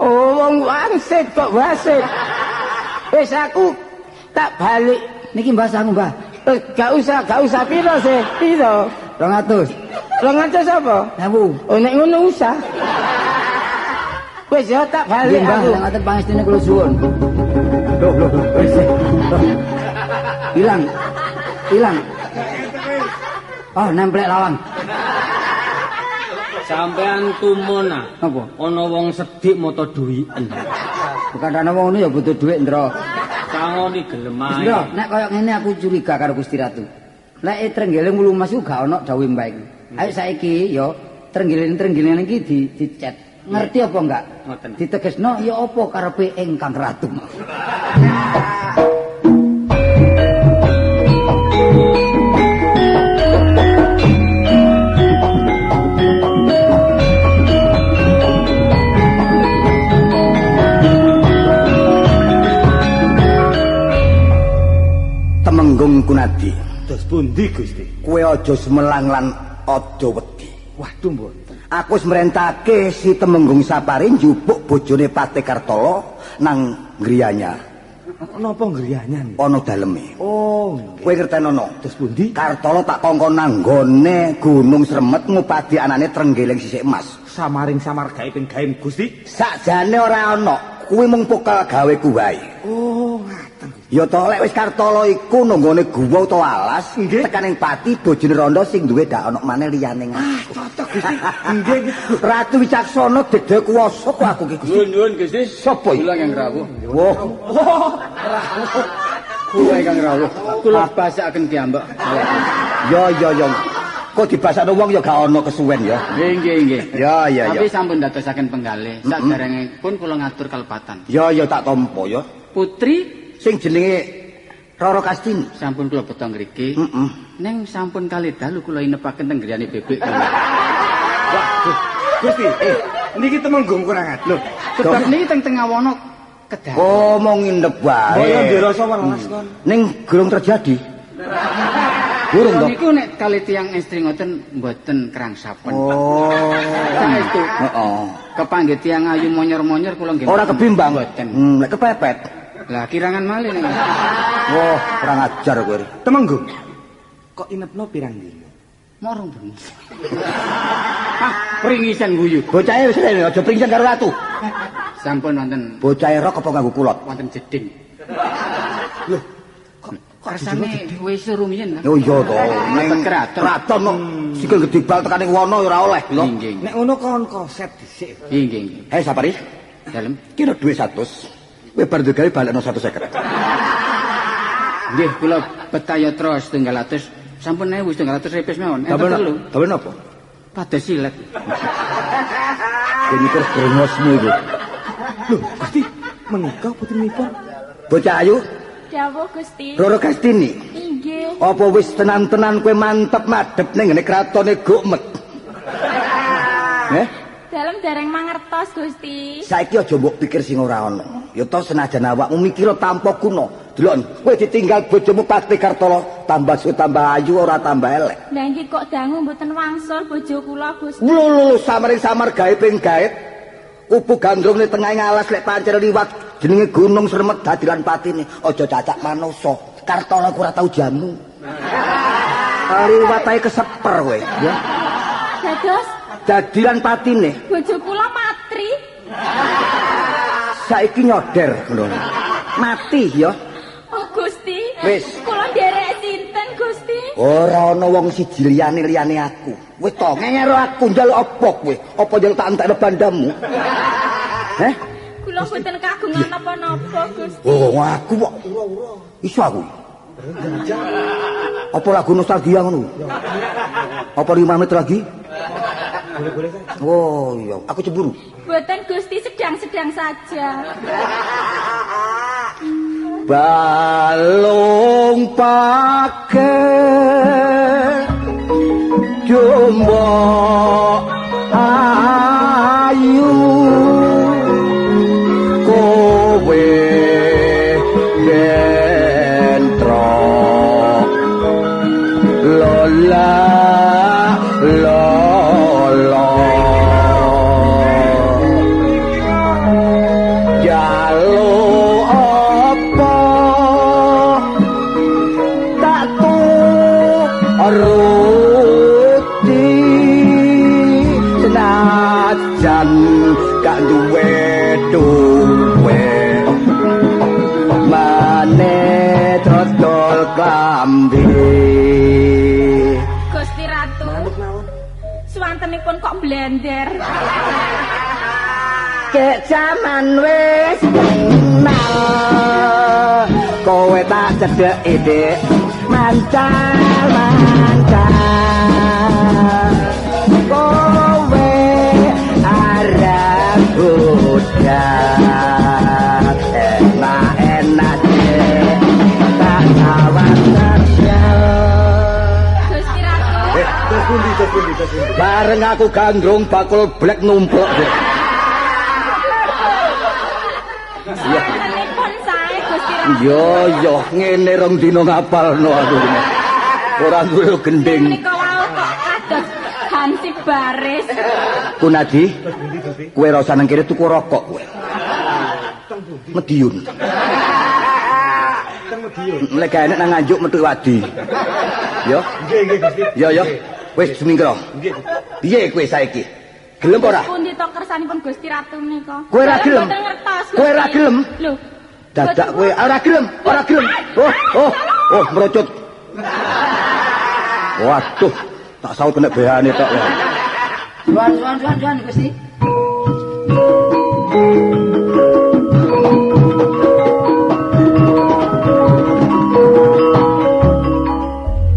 Oh, wong wangsit kok wasit. Wis aku Tak balik. Niki Mbah sangu, Mbah. Gak usah, gak usah piro sih? Piro? 200. 200 apa? 1000. Oh nek ngono usah. Wis ya tak balik Mbah, aku. Mbah, ngaten pangestune kula suwun. Loh, loh, wis. Hilang. Hilang. Oh, nemplek lawang. Sampean tumon ah. Napa? Ana wong sedik mata duwiken. Bukan ana wong ngono ya butuh dhuwit, Ndra. Sangoni gelem ae. Ndra, nek koyo ngene aku curiga karo Gusti Ratu. Lek Trenggiling Wulumas iku gak ana dawuhe Mbah iki. Ayo saiki ya Trenggiling-trenggiling iki dicet. Ngerti apa enggak? Ngoten. Ditegesno ya apa karepe ingkang ratu. Temenggung Kunadi. Dos pundi Gusti? Kowe aja semelang lan aja wedi. Waduh mboten. Aku wis mrentake si Temenggung Sapari njupuk bojone Patih Kartolo nang griyanya. Napa griyanya? Ana daleme. Oh, kowe ngertenono. Dos pundi? Kartolo tak kongkon nang nggone Gunung Sremet ngupadi anane Trenggiling sisik emas. Samaring samar gaibing gaim Gusti. Sakjane ora ana, kuwi mung pokal gawe ku wae. Oh, ngaten. Ya to lek wis Kartolo iku nang nggone guwa utawa alas, tekan ing pati bojone rondo sing duwe dak ana maneh liyane. Ah, cocok Gusti. Nggih. Ratu Wicaksana dedhe kuwasa kok aku iki Gusti. Nuwun Gusti. Sapa iki? Kula ingkang rawuh. Wah. Kula ingkang rawuh. Kula basakaken piyambak. Ya ya ya. Kok dibasakno wong ya gak ana kesuwen ya. Nggih nggih nggih. Ya ya ya. Tapi sampun dadosaken penggalih. Saderengipun kula ngatur kalepatan. Ya ya tak tampa ya. Putri sing jenenge Roro Kastini sampun kula beto ngriki. Ning sampun kali dalu kula inepaken teng griyane bebek. Waduh, Gusti, niki Temenggung kurang ajar. Lho, sebab niki teng tengah wana kedah. Oh, mong nginep wae. Kaya ndirasa welas kon. Ning gurung terjadi. Gurung to. Niku nek kali tiyang estri ngoten mboten krangsapen. Oh. Saestu. Heeh. Kepanggih tiyang ayu monyor-monyor kula nggih. Ora kebimbang. Mboten. Nek kepepet. Lah kirangan malih nek. Wah, kurang ajar kowe. Temenggung. Kok inepno pirang dina? Morong bengi. Ah, pringisan guyu. Bocahe wis rene, aja pringisan karo ratu. Sampun wonten. Bocahe rok apa nganggo kulot? Wonten jeding. Lho, kok rasane wis rumiyin. Oh iya to, ning kraton. Kraton kok sikil gedhe bal tekane wono ya ora oleh lho. Nek ngono kon koset dhisik. Nggih, nggih. Hei Sapari. Dalem. Kira dhuwit 100. Kowe bar digawe balekno 150. Nggih, kula betayatra 700. Sampun 1700 repes mawon. Enten telu. Gawe napa? Pados silet. Kowe mikir brengosmu iku. Lho, Gusti, menika putrinipun bocah ayu. Dawuh Gusti. Roro Kastini. Inggih. Apa wis tenan-tenan kowe mantep madhep ning ngene kratone Gukmet? Dalem dereng mangertos Gusti. Saiki aja mbok pikir sing ora ana. Ya to senajan awakmu mikir tanpa guna. Delok, kowe ditinggal bojomu Patih Kartolo, tambah suwe tambah ayu ora tambah elek. Lah nggih kok dangu mboten wangsul bojo kula Gusti. Lho lho samaring samar gawe ping gaet. Kupu gandrung ning tengahing alas lek pancen liwat jenenge Gunung Sremet dadilan patine. Aja cacak manusa. Kartolo ku ora tau jamu. Liwat ae keseper kowe, ya. Dados dadilan patine. Bojo kula matri. Saiki nyoder ngono. Mati ya. Oh Gusti. Wis. Kula nderek sinten Gusti? Ora ana wong siji liyane-liyane aku. Wis to ngengero aku njaluk apa kowe? Apa njaluk tak entekno bandamu? Heh? Kula mboten kagungan napa-napa Gusti. Oh, aku kok iso aku. Apa lagu nostalgia ngono? Apa 5 menit lagi? Boleh-boleh saja. Oh iya, aku cemburu. Mboten Gusti, sedang-sedang saja. Balung pake jumbo ayu kowe dentro lola lolo jalo apa Rudi senajan gak duwe duwe mane dodol klambi. Gusti Ratu, suwantenipun kok blender. Kek jaman wis kenal kowe tak cedheki Dik mancal mancal kowe arep budal enak enak Dik tak tawar terjal. Gusti Ratu, Terus pundi terus pundi terus pundi. Bareng aku gandrung bakul blek numplok Dik. Suwantenipun sae Gusti Ratu. Yo yo ngene rong dina ngapalno aku. Ora duwe gending. Menika wau kok kados hansip baris. Kunadi, kowe ora usah nang kene tuku rokok kowe. Mediun. Teng Mediun. Lek gak enek nang Nganjuk metu wadi. Yo. Nggih nggih Gusti. Yo yo. Wis sumingkir. Nggih. Piye kowe saiki? Gelem ora? Pundi to kersanipun Gusti Ratu menika? Kowe ora gelem? Mboten ngertos. Kowe ora gelem? Lho. Dadak kowe ora gelem, ora gelem. Oh, oh, oh merucut. Waduh, tak saut kena behane tok. Suwan suwan suwan suwan Gusti.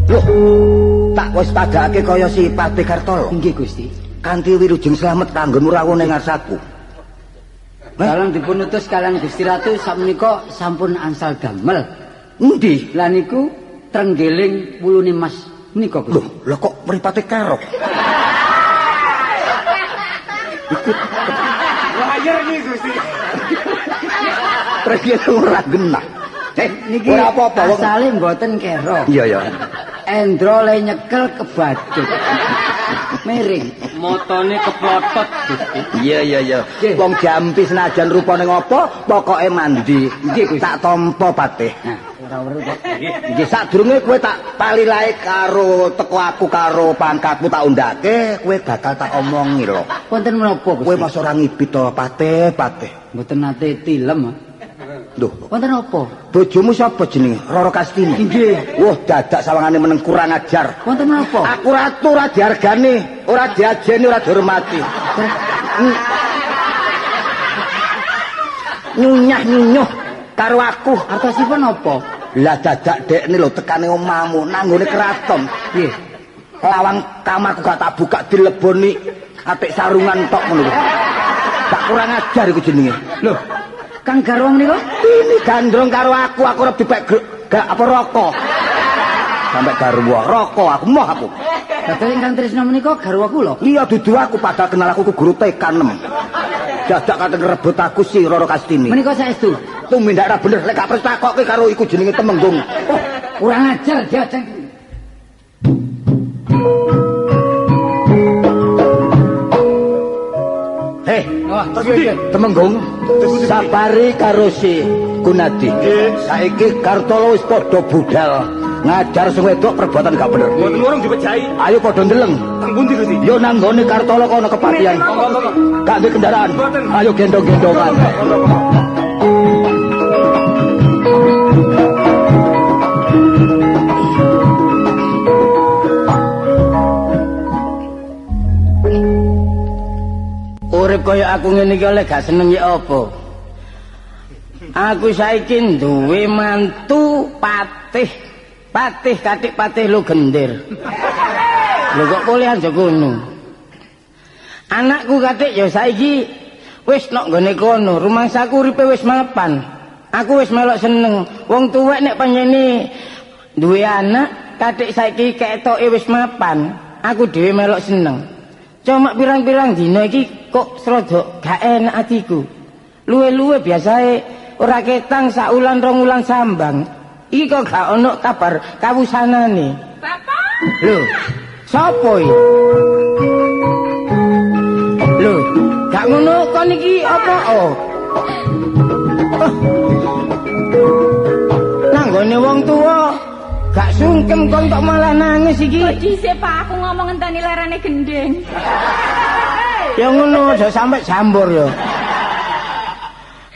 Loh, tak wis padhake kaya si Patih Kartolo. Nggih Gusti. Kanthi wilujeng slamet kanggo rawuh ning ngarsaku. Dalem dipun utus kalian Gusti Ratu sakmenika sampun angsal damel. Endi? Lah niku trenggiling wulune mas menika Gusti. Loh, lah kok mripate kerok? Iku Wayer iki Gusti. Trenggiling ora genah. Niki ora apa-apa wong asale mboten kerok. Iya ya. Endro le nyekel kebacut. Miring. Motone keplotot Gusti. Iya iya iya. Wong jampi senajan rupane ngopo, pokoke mandi. Nggih Gusti. Tak tampa Patih. Nah, ora weruh kok. Nggih, sadurunge kowe tak palilahe karo teko aku karo pangkatmu tak undake, kowe bakal tak omongi lho. Wonten menapa Gusti? Kowe masa ora ngibit to Patih, Patih. Mboten nate tilem. Lho, wonten apa? Bojomu sapa jenenge? Roro Kastini. Nggih. Wah, dadak sawangane meneng kurang ajar. Wonten menapa? Aku ratu ora dihargani, ora diajeni, ora dihormati. Nyunyah-nyunyuh karo aku. Artosipun apa? Lah dadak dekne lho tekane omahmu nang nggone keraton. Nggih. Lawang kamarku gak tak buka dileboni atik sarungan tok ngono kuwi. Tak kurang ajar iku jenenge. Lho, Kang garwa menika? Ini gandrung karo aku, aku ora dipek gak apa rokok. Sampai garwa rokok aku moh aku. Dados ingkang tresna menika garwa kula. Iya dudu aku padahal kenal aku ku guru TK 6. Dadak kate ngrebut aku si Roro Kastini. Menika saestu. Tumindak ora bener lek gak perlu takokke karo iku jenenge Temenggung. Oh, kurang ajar diajeng. Hei, Temenggung, sabari karo si Gunadi. Saiki Kartolo wis padha budal ngajar sing wedok perbuatan gak bener. Mboten urung dipejahi. Ayo padha ndeleng. Teng pundi Gusti? Yo nang nggone Kartolo kono kepatihan. Gak duwe kendaraan. Ayo gendong-gendongan. Urip kaya aku ngene iki oleh gak seneng ya apa? Aku saiki duwe mantu patih. Patih katik patih lu gendir. Lho kok kuliah aja kono. Anakku katik ya saiki wis nok nggone kono, rumangsaku uripe wis mapan. Aku wis melok seneng. Wong tuwek nek panjene duwe anak, katik saiki ketoke wis mapan. Aku dhewe melok seneng. Cuma pirang-pirang dina iki kok srodok gak enak atiku. Luwe-luwe biasae ora ketang sak ulan rong ulan sambang. Iki kok gak ono kabar kawusanane. Bapak. Lho, sapa iki? Lho, gak ngono kon iki apa? Oh. Nang nggone wong tuwa Gak sungkem kon kok malah nangis iki. Kok dhisik Pak aku ngomong ngenteni lerene gendeng. Ya ngono aja sampe jambur ya.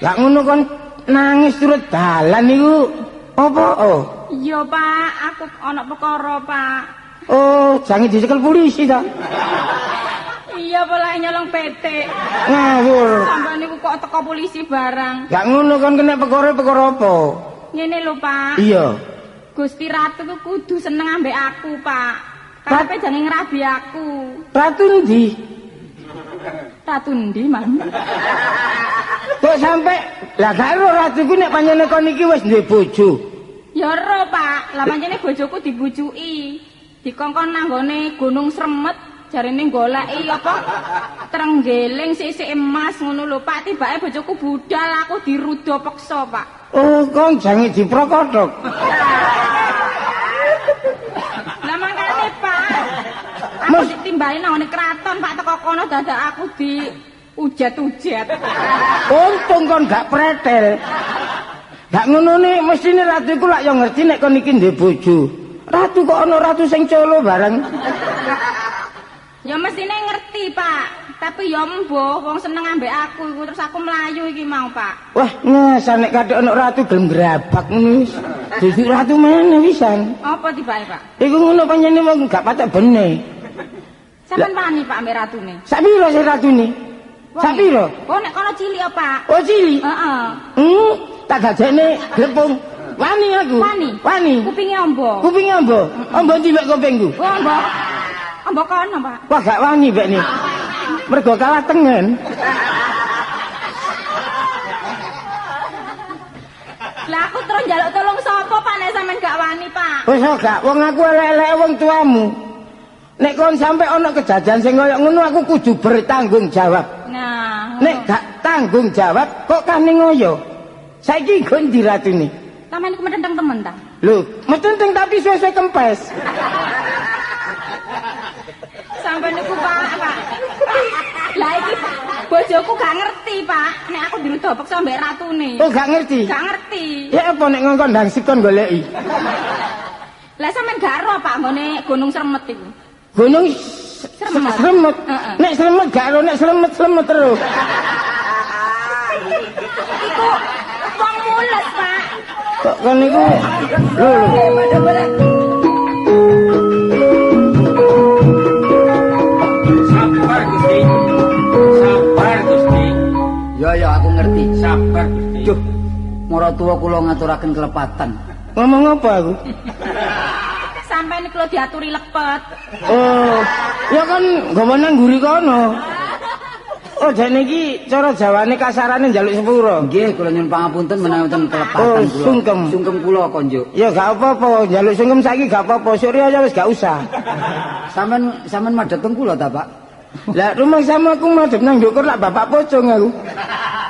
Gak ngono kon nangis turut dalan iku apa? Oh. Iya Pak, aku ana perkara Pak. Oh, jangan dicekel polisi ta. Iya pola nyolong PT. Ngawur. Sampeyan niku kok teko polisi barang. Gak ngono kon kena perkara-perkara apa? Ngene lho Pak. Iya. Gusti Ratu ku kudu seneng ambek aku, Pak. Karepe jange ngrabi aku. Ratu endi? Ratu endi, Mang? Kok sampe lah gak ero ratu ku nek panjenengan kon iki wis duwe bojo. Ya ero, Pak. Lah pancene bojoku dibujuki. Dikongkon nang nggone Gunung Sremet, jarene goleki apa? Trenggeling sisik emas ngono lho, Pak. Tibake bojoku budal, aku diruda peksa, Pak. Oh, kon jange diprokothok. Lah mangkane, Pak. Aku ditimbali nang ngene kraton, Pak, teko kono dadak aku di ujet-ujet. Untung kon gak pretel. Gak ngono ne mestine ratu iku lak yo ngerti nek kon iki duwe bojo. Ratu kok ana ratu sing colo bareng. Ya mestine ngerti, Pak. Tapi ya mbuh wong seneng ambek aku iku terus aku mlayu iki mau, Pak. Wah, ngesan nek kadek ana ratu gelem grabak ngono wis. Duduk ratu meneh pisan. Apa tibake, Pak? Iku ngono panjenengan wong gak patek beneh. Sampeyan wani Pak ambek ratune? Sak piro sing ratune? Sak piro? Oh, nek kono cilik ya, Pak. Oh, cilik. Heeh. Tak gajekne glepung. Wani aku. Wani. Wani. Kupinge ombo. Kupinge ombo. Ombo ndi mek kupingku? Oh, ombo. Ombo kono, Pak. Wah, gak wani mbekne. Mergo kalah tengen. Lah aku terus njaluk tolong sapa Pak nek sampean gak wani, Pak? Wis gak, wong aku elek-eleke wong tuamu. Nek kon sampe ana kejadian sing kaya ngono aku kudu bertanggung jawab. Nah, nek gak tanggung jawab kok kane ngoyo. Saiki nggo ndi ratune? Sampeyan iku metenteng temen ta? Lho, metenteng tapi suwe-suwe kempes. Sampeyan niku Pak, Pak. Lah iki bojoku gak ngerti, Pak. Nek aku diruda peksa mbek ratune. Oh, gak ngerti. Gak ngerti. Ya apa nek ngongkon ndang sikon goleki. Lah sampeyan gak ero, Pak, nggone Gunung Sremet iku. Gunung Sremet. Sremet. Nek Sremet gak ero, nek Sremet-Sremet terus. Iku wong mules, Pak. Kok kon niku lho lho. Sabar Gusti. Sabar Gusti. Ya ya aku ngerti. Sabar Gusti. Duh, maratuwa kula ngaturaken kelepatan. Ngomong apa aku? Sampeyan niku lho diaturi lepet. Oh, ya kan nggawa nang mburi kono. Oh, jane iki cara Jawane kasarane njaluk sepuro. Nggih, kula nyuwun pangapunten menawi wonten kelepatan kula. Oh, sungkem. Sungkem kula konjuk. Ya gak apa-apa, njaluk sungkem saiki gak apa-apa, surya ya wis gak usah. Sampeyan sampeyan madhep teng kula ta, Pak? Lah rumangsamu aku madhep nang ndukur lak bapak pocong aku.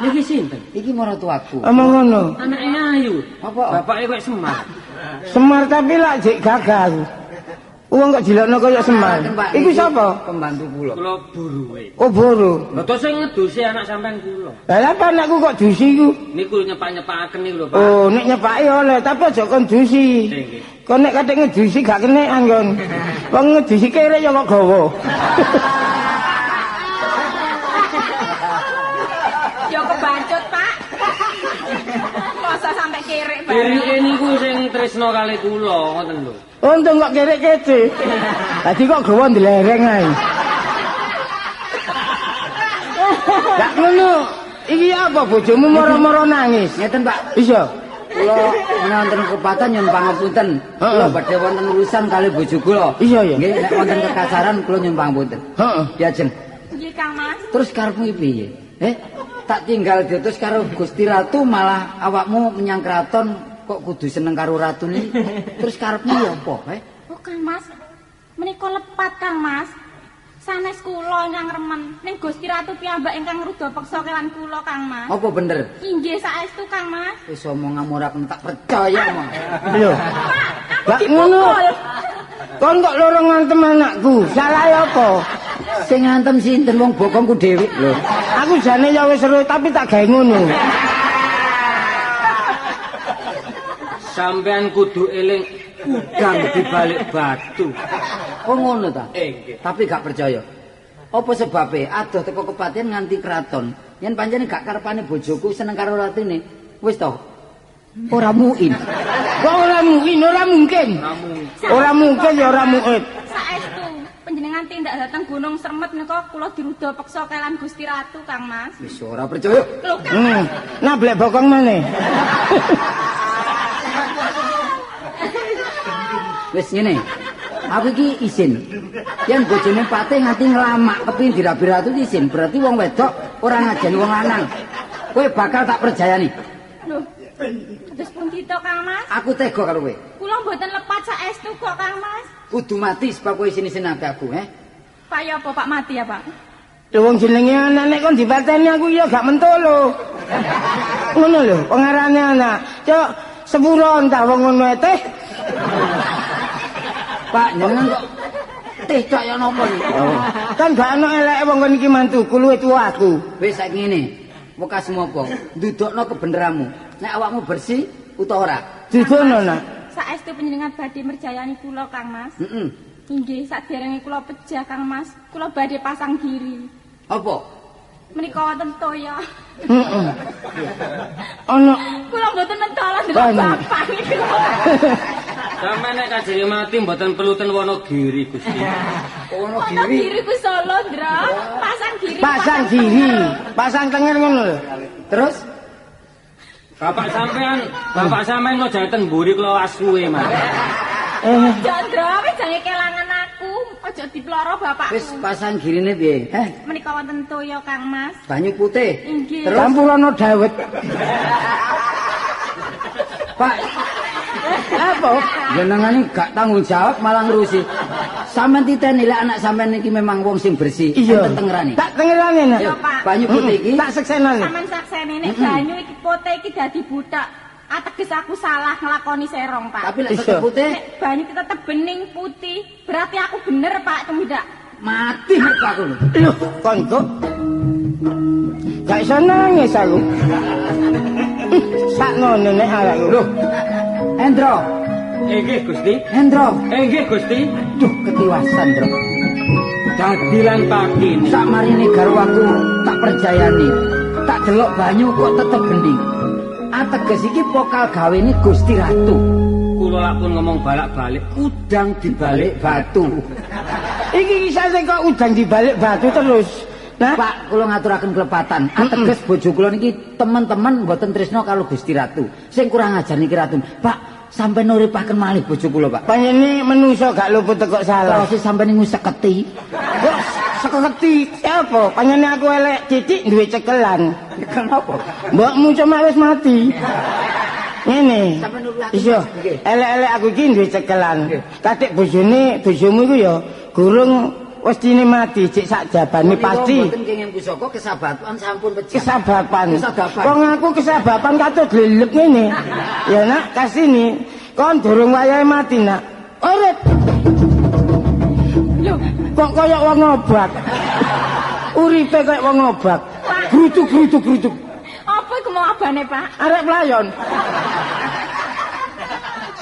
Niki sinten? Iki maratuaku. Omong ngono. Anake ayu. Apa? Bapake koyo Semar. Semar tapi lak jek gagah aku. Wong kok dilokno kaya Semar. Iku sapa? Pembantu kula. Kula buruwe. Oh, buru. Lha to sing ngedusi anak sampean kula. Lah apa anakku kok dusi iku? Niku nyepak-nyepakaken niku lho, Pak. Oh, nek nyepaki oleh, tapi aja kon dusi. Nggih. Kon nek katik ngedusi gak kenekan kon. Wong ngedusi kerek ya kok gawa. Ya kebacut, Pak. Masa sampe kerek bareng. Kereke niku sing tresna kali kula, ngoten lho. Untung kok kerek kece. Dadi kok gawa ndlereng ae. Lah ngono, iki apa bojomu moro-moro nangis? Ngeten, Pak. Iya. Kula menawi wonten kelepatan nyuwun pangapunten. Kula badhe wonten urusan kali bojo kula. Iya, iya. Nggih, nek wonten kekasaran kula nyuwun pangapunten. Heeh. Ya, Jeng. Nggih, Kang Mas. Terus karepmu iki piye? Tak tinggal diutus karo Gusti Ratu malah awakmu menyang kraton kok kudu seneng karo ratu niki. Terus karepmu ya apa, Oh, Kang Mas. Menika lepat, Kang Mas. Sanes kula ingkang remen ning Gusti Ratu piyambak ingkang ngruda peksa kewan kula, Kang Mas. Apa bener? Inggih saestu, Kang Mas. Wis omong ora tak percaya, Mas. Lho. Pak, aku Lah ngono. dipukul. Kon kok loro ngantem anakku? Salah apa? Sing ngantem sinten wong bokongku dhewe lho. Aku jane ya wis seru tapi tak gawe ngono. Sampean kudu eling. Udang di balik batu. Oh ngono ta? Nggih. Tapi gak percaya. Apa sebabe adoh teko kepatihan nganti kraton. Yen pancen gak karepane bojoku seneng karo ratune, wis to. Ora muin. Kok ora muin, ora mungkin. Ora mungkin ya ora muin. Saestu panjenengan tindak dateng Gunung Sremet nika kula diruda peksa kalian Gusti Ratu, Kang Mas. Wis ora percaya. Lho, Kang Mas. Nablek bokong maneh. Wis ngene. Aku iki isin. Yen bojone patih nganti nglamak kepingin dirabi ratu isin, berarti wong wedok ora ngajeni wong lanang. Kowe bakal tak percayani. Lho. Terus pundi to, Kang Mas? Aku tega karo kowe. Kula mboten lepat saestu kok, Kang Mas. Kudu mati sebab kowe isin-isin aku, he? Pak ya apa Pak mati ya, Pak? Lho wong jenenge anak nek kon dipateni aku ya gak mentolo. Ngono lho, pengarane anak. Cok, sepuro entah wong ngono teh. Pak, jenengan kok teh cok ya napa iki? Kan gak ono eleke wong kon iki mantuku luwih tuwa aku. Wis saiki ngene. Wekasmu apa? Ndudukno kebeneranmu. Nek awakmu bersih utawa ora? Dudono, Nak. Saestu panjenengan badhe merjayani kula, Kang Mas. Heeh. Inggih, saderenge kula pejah, Kang Mas, kula badhe pasang giri. Apa? Menika wonten toya. Heeh. Ono kula mboten mentolo ndelok bapak niku. Sampeyan nek kajenge mati mboten perlu ten Wonogiri, Gusti. Wonogiri ku Solo, Ndra. Pasang giri. Pasang giri, pasang tenger ngono lho. Terus Bapak sampean kok jaten mburi kula asuwe, Mas. Ndra, wis jange kelangan aku, aja diploro bapakku. Wis pasang girine piye? Heh. Menika wonten toya, Kang Mas. Banyu putih. Inggih. Terus campurono dawet. Pak, apa? Jenengan iki gak tanggung jawab malah ngurusi. Sampeyan titeni lek anak sampean iki memang wong sing bersih, iya. Tengerane. Tak tengerane, Nak. Iya, Pak. Banyu putih iki tak seksenane. Sampeyan saksene nek banyu iki putih iki dadi buthek. Ateges aku salah nglakoni serong, Pak. Tapi lek tetep putih, nek banyu iki tetep bening putih, berarti aku bener, Pak, tumindak. Mati nek aku lho. Lho, kon kok gak iso nangis aku. Saknono nek awakku. Lho. Endro. Nggih, Gusti. Endro. Nggih, Gusti. Duh, ketiwasan, Ndro. Dadi lan pati. Sakmarine garwaku tak percayani. Tak delok banyu kok tetep bening. Ateges iki pokal gawene Gusti Ratu. Kula lak pun ngomong balak-balik, udang dibalik batu. Iki kisah kok udang dibalik batu terus. Nah, Pak, kula ngaturaken kelepatan. Ateges bojo kula niki teman-teman mboten tresna karo Gusti Ratu. Sing kurang ajar niki Ratu. Pak, sampeyan uripaken malih bojo kula, Pak. Panjene menungso gak luput tekok salah. Terus sampeyan niku seketi. Kok seketi apa? Panjene aku elek titik duwe cekelan. Kenapa? Mbokmu cuma wis mati. Ngene. Iya, elek-elek aku iki duwe cekelan. Katik bojone, bojomu iku ya gurung westine mati, cek sak jabane pasti. Mboten kenging pusaka kesabapan sampun pejah. Kesabapan. Wong aku kesabapan katut glelep ngene. Ya Nak, kasini. Kon durung wayahe mati, Nak. Urip. Lho, kok kaya wong obat. Uripe kaya wong obat. Grutuk-grutuk-grutuk. Apa iku mau abane, Pak? Arek playon.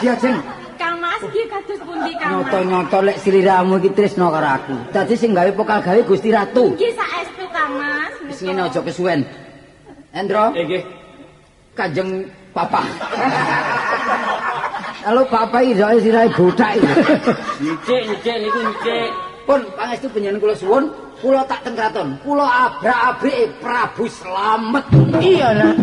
Siajeng. Kang Mas iki kados pundi, Kang Mas? Nyoto-nyoto lek sliramu iki tresna karo aku. Dadi sing gawe pokal gawe Gusti Ratu. Nggih saestu, Kang Mas. Wis ngene aja kesuwen. Endro. Nggih. Kanjeng Papa. Halo Papa iki soe sirahe bothak iki. Encik niku encik. Pun pangestu panjenengan kula suwun, kula tak teng kraton. Kula abrak-abrike Prabu Slamet. Iya, Nak.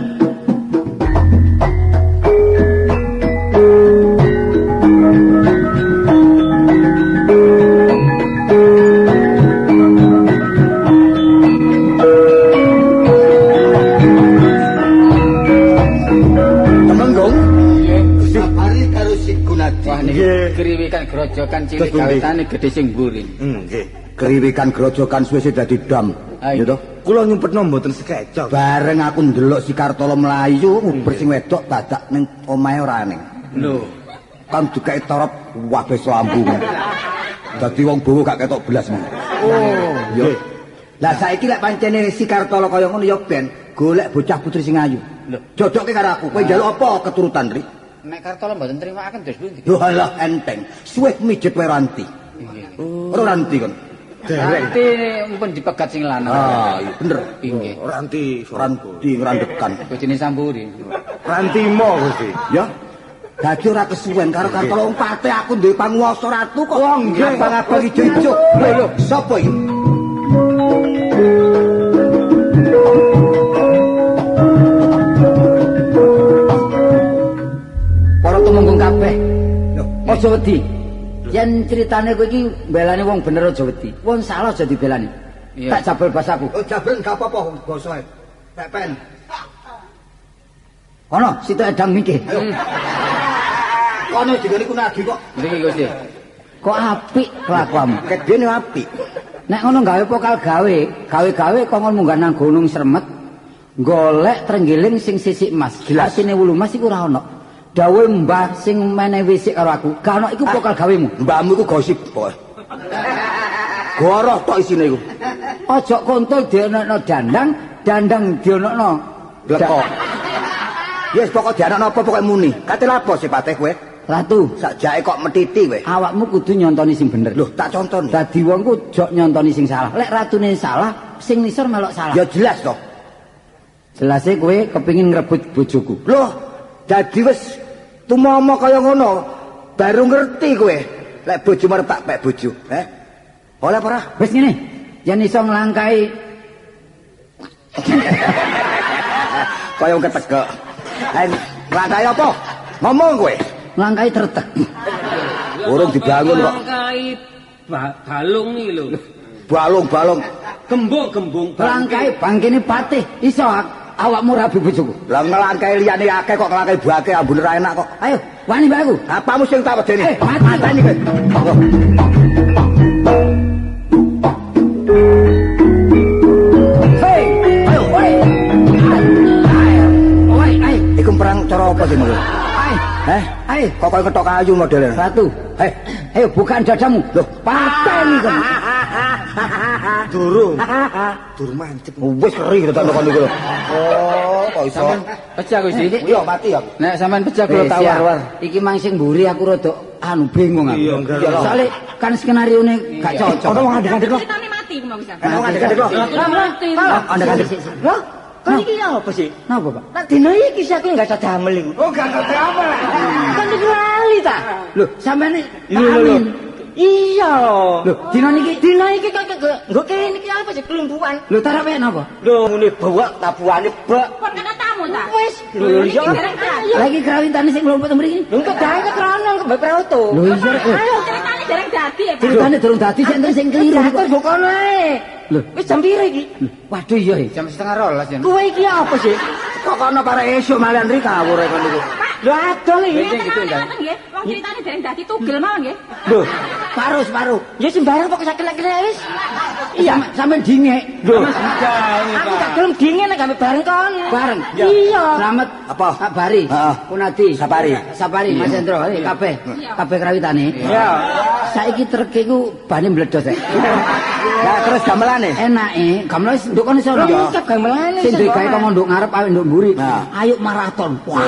Temenggung. Nggih. Gusti Sabari karo si Gunadi. Wah niki kriwikan grojokan cilik gawetane gedhe sing mburi. Nggih. Kriwikan grojokan suwe dadi dam. Ya toh? Kula nyumpetno mboten sekeca. Bareng aku ndelok si Kartolo mlayu nguber sing wedok dadak ning omahe ora ning. Lho, kan dikeki torop wabe lambung. Dadi wong bowo gak ketok belas. Oh, yo. Lah saiki lek pancene si Kartolo kaya ngono ya ben golek bocah putri sing ayu. Lho, jodohke karo aku. Kowe njaluk apa keturutan, Ri? Nek Kartolo mboten trimakaken terus pundi? Lho alah enteng. Suwe mijet wae ranti. Nggih. Ora ranti kon. Ranti mpun dipegat sing lanang. Ah, iya bener. Nggih. Ranti, ranti ngrandekan. Bojone Samburi. Rantimo Gusti. Ya. Dadi ora kesuwen karo Kartolo wong pate aku duwe panguwasa ratu kok. Abang-abang ijo-ijo. Lho lho, sapa iki? Para tumenggung kabeh. Aja wedi. Yen critane kowe iki mbelani wong bener aja wedi. Wong salah aja dibelani. Tak jabel basaku. Oh, jabel gak apa-apa basae. Pepen. Kono, situ edang mikir. Ayo. Kono digone ku nagi kok. Mriki Gusti. Kok apik kelakuanmu? Kedene apik. Nek ngono gawe pokal gawe, gawe-gawe kongkon munggah nang Gunung Sremet, golek trenggiling sing sisik emas. Artine wulu emas iku ora ono. Dawuhe mbah sing menehi wisik karo aku, gak ono iku pokal gawemu. Mbahmu iku gosip pokoke. Goroh tok isine iku. Aja kontol dionokno dandang, dandang dionokno blekok. Yes, pokok dianakno apa pokoke muni. Kate lapo sipate kowe? Ratu, sakjake kok metiti kowe. Awakmu kudu nyontoni sing bener. Loh, tak contoni. Dadi wong ku jok nyontoni sing salah. Lek ratune salah, sing nisor melok salah. Ya jelas toh. Jelase kowe kepingin ngrebut bojoku. Loh, dadi wis tumomo kaya ngono, baru ngerti kowe. Lek bojomu arep tak pek bojo, heh. Oleh apa ora? Wis ngene, yen iso nglangkai kaya wong ketegek. Nglangkai apa? Ngomong kowe. Nglangkai tretek. Urung dibangun kok. Nglangkai balung iki lho. Balung-balung. Gembung-gembung. Nglangkai bangkene patih iso awakmu rabi bojoku. Lah nglangkai liyane akeh kok nglangkai bake ambune ra enak kok. Ayo, wani mbak aku. Apamu sing tak wedeni? Mateni kowe. Hei, ayo, oi. Oi, ayo. Iku perang cara apa sih ngono? Ayo. Heh, ayo. Kok koyo ketok kayu modele. Ratu. Heh, ayo bukaan dadamu. Loh, pateni kon. Durung. Durung mancep. Wis keri tekan kon iku lho. Oh, kok iso. Sampeyan pecah Gusti. Iya, mati aku. Nek sampean pecah kula tawar-war. Iki mang sing mburi aku rada anu bingung aku. Iya, soalé kan skenarione gak cocok. Ono wong andek-andek lho. Ceritane mati ku mau bisa. Ono wong andek-andek lho. Mati. Andek-andek. Lho, kon iki apa sih? Napa, Pak? Lah dina iki sih aku enggak damel iku. Oh, gak damel. Kon iki lali ta? Lho, sampean iki amin. Iya. Lho, dina niki dina iki kok nggo kene iki apa sih kelumpukan? Lho, tarape napa? Lho, ngene bawak tabuhane bak. Kon kena tamu ta? Wis. Lho, iya. Lah iki krawintane sing nglumpuk mriki. Lho, kok dangket rono kok mbek prauto. Lho, iya. Ceritane dereng dadi ya, Pak. Ceritane durung dadi sing enten sing kliru. Kok nggo kono ae. Lho, wis jam piro iki? Waduh iya, jam 11.30 ya. Kowe iki apa sih? Kok kono parek esuk malian ri kawur kon niku. Lho adol iki. Nggih, wong critane dereng dadi tugel mawon nggih. Lho, separuh-separuh. Ya sembarang pokok sakelek-kelek wis. Iya, sampean dingek. Lho, aku gak gelem dingek nek gawe bareng kon. Bareng. Iya. Slamet apa? Pak Bari. Heeh. Kunadi. Sapari. Sapari Mas Endro, kabeh. Kabeh krawitane. Iya. Saiki trek iku bane mbledos rek. Lah terus gamelane? Enake, gamelan wis nduk kono iso. Lho, gamelane. Sing digawe kok nduk ngarep awake nduk mburi. Ayo maraton. Wah.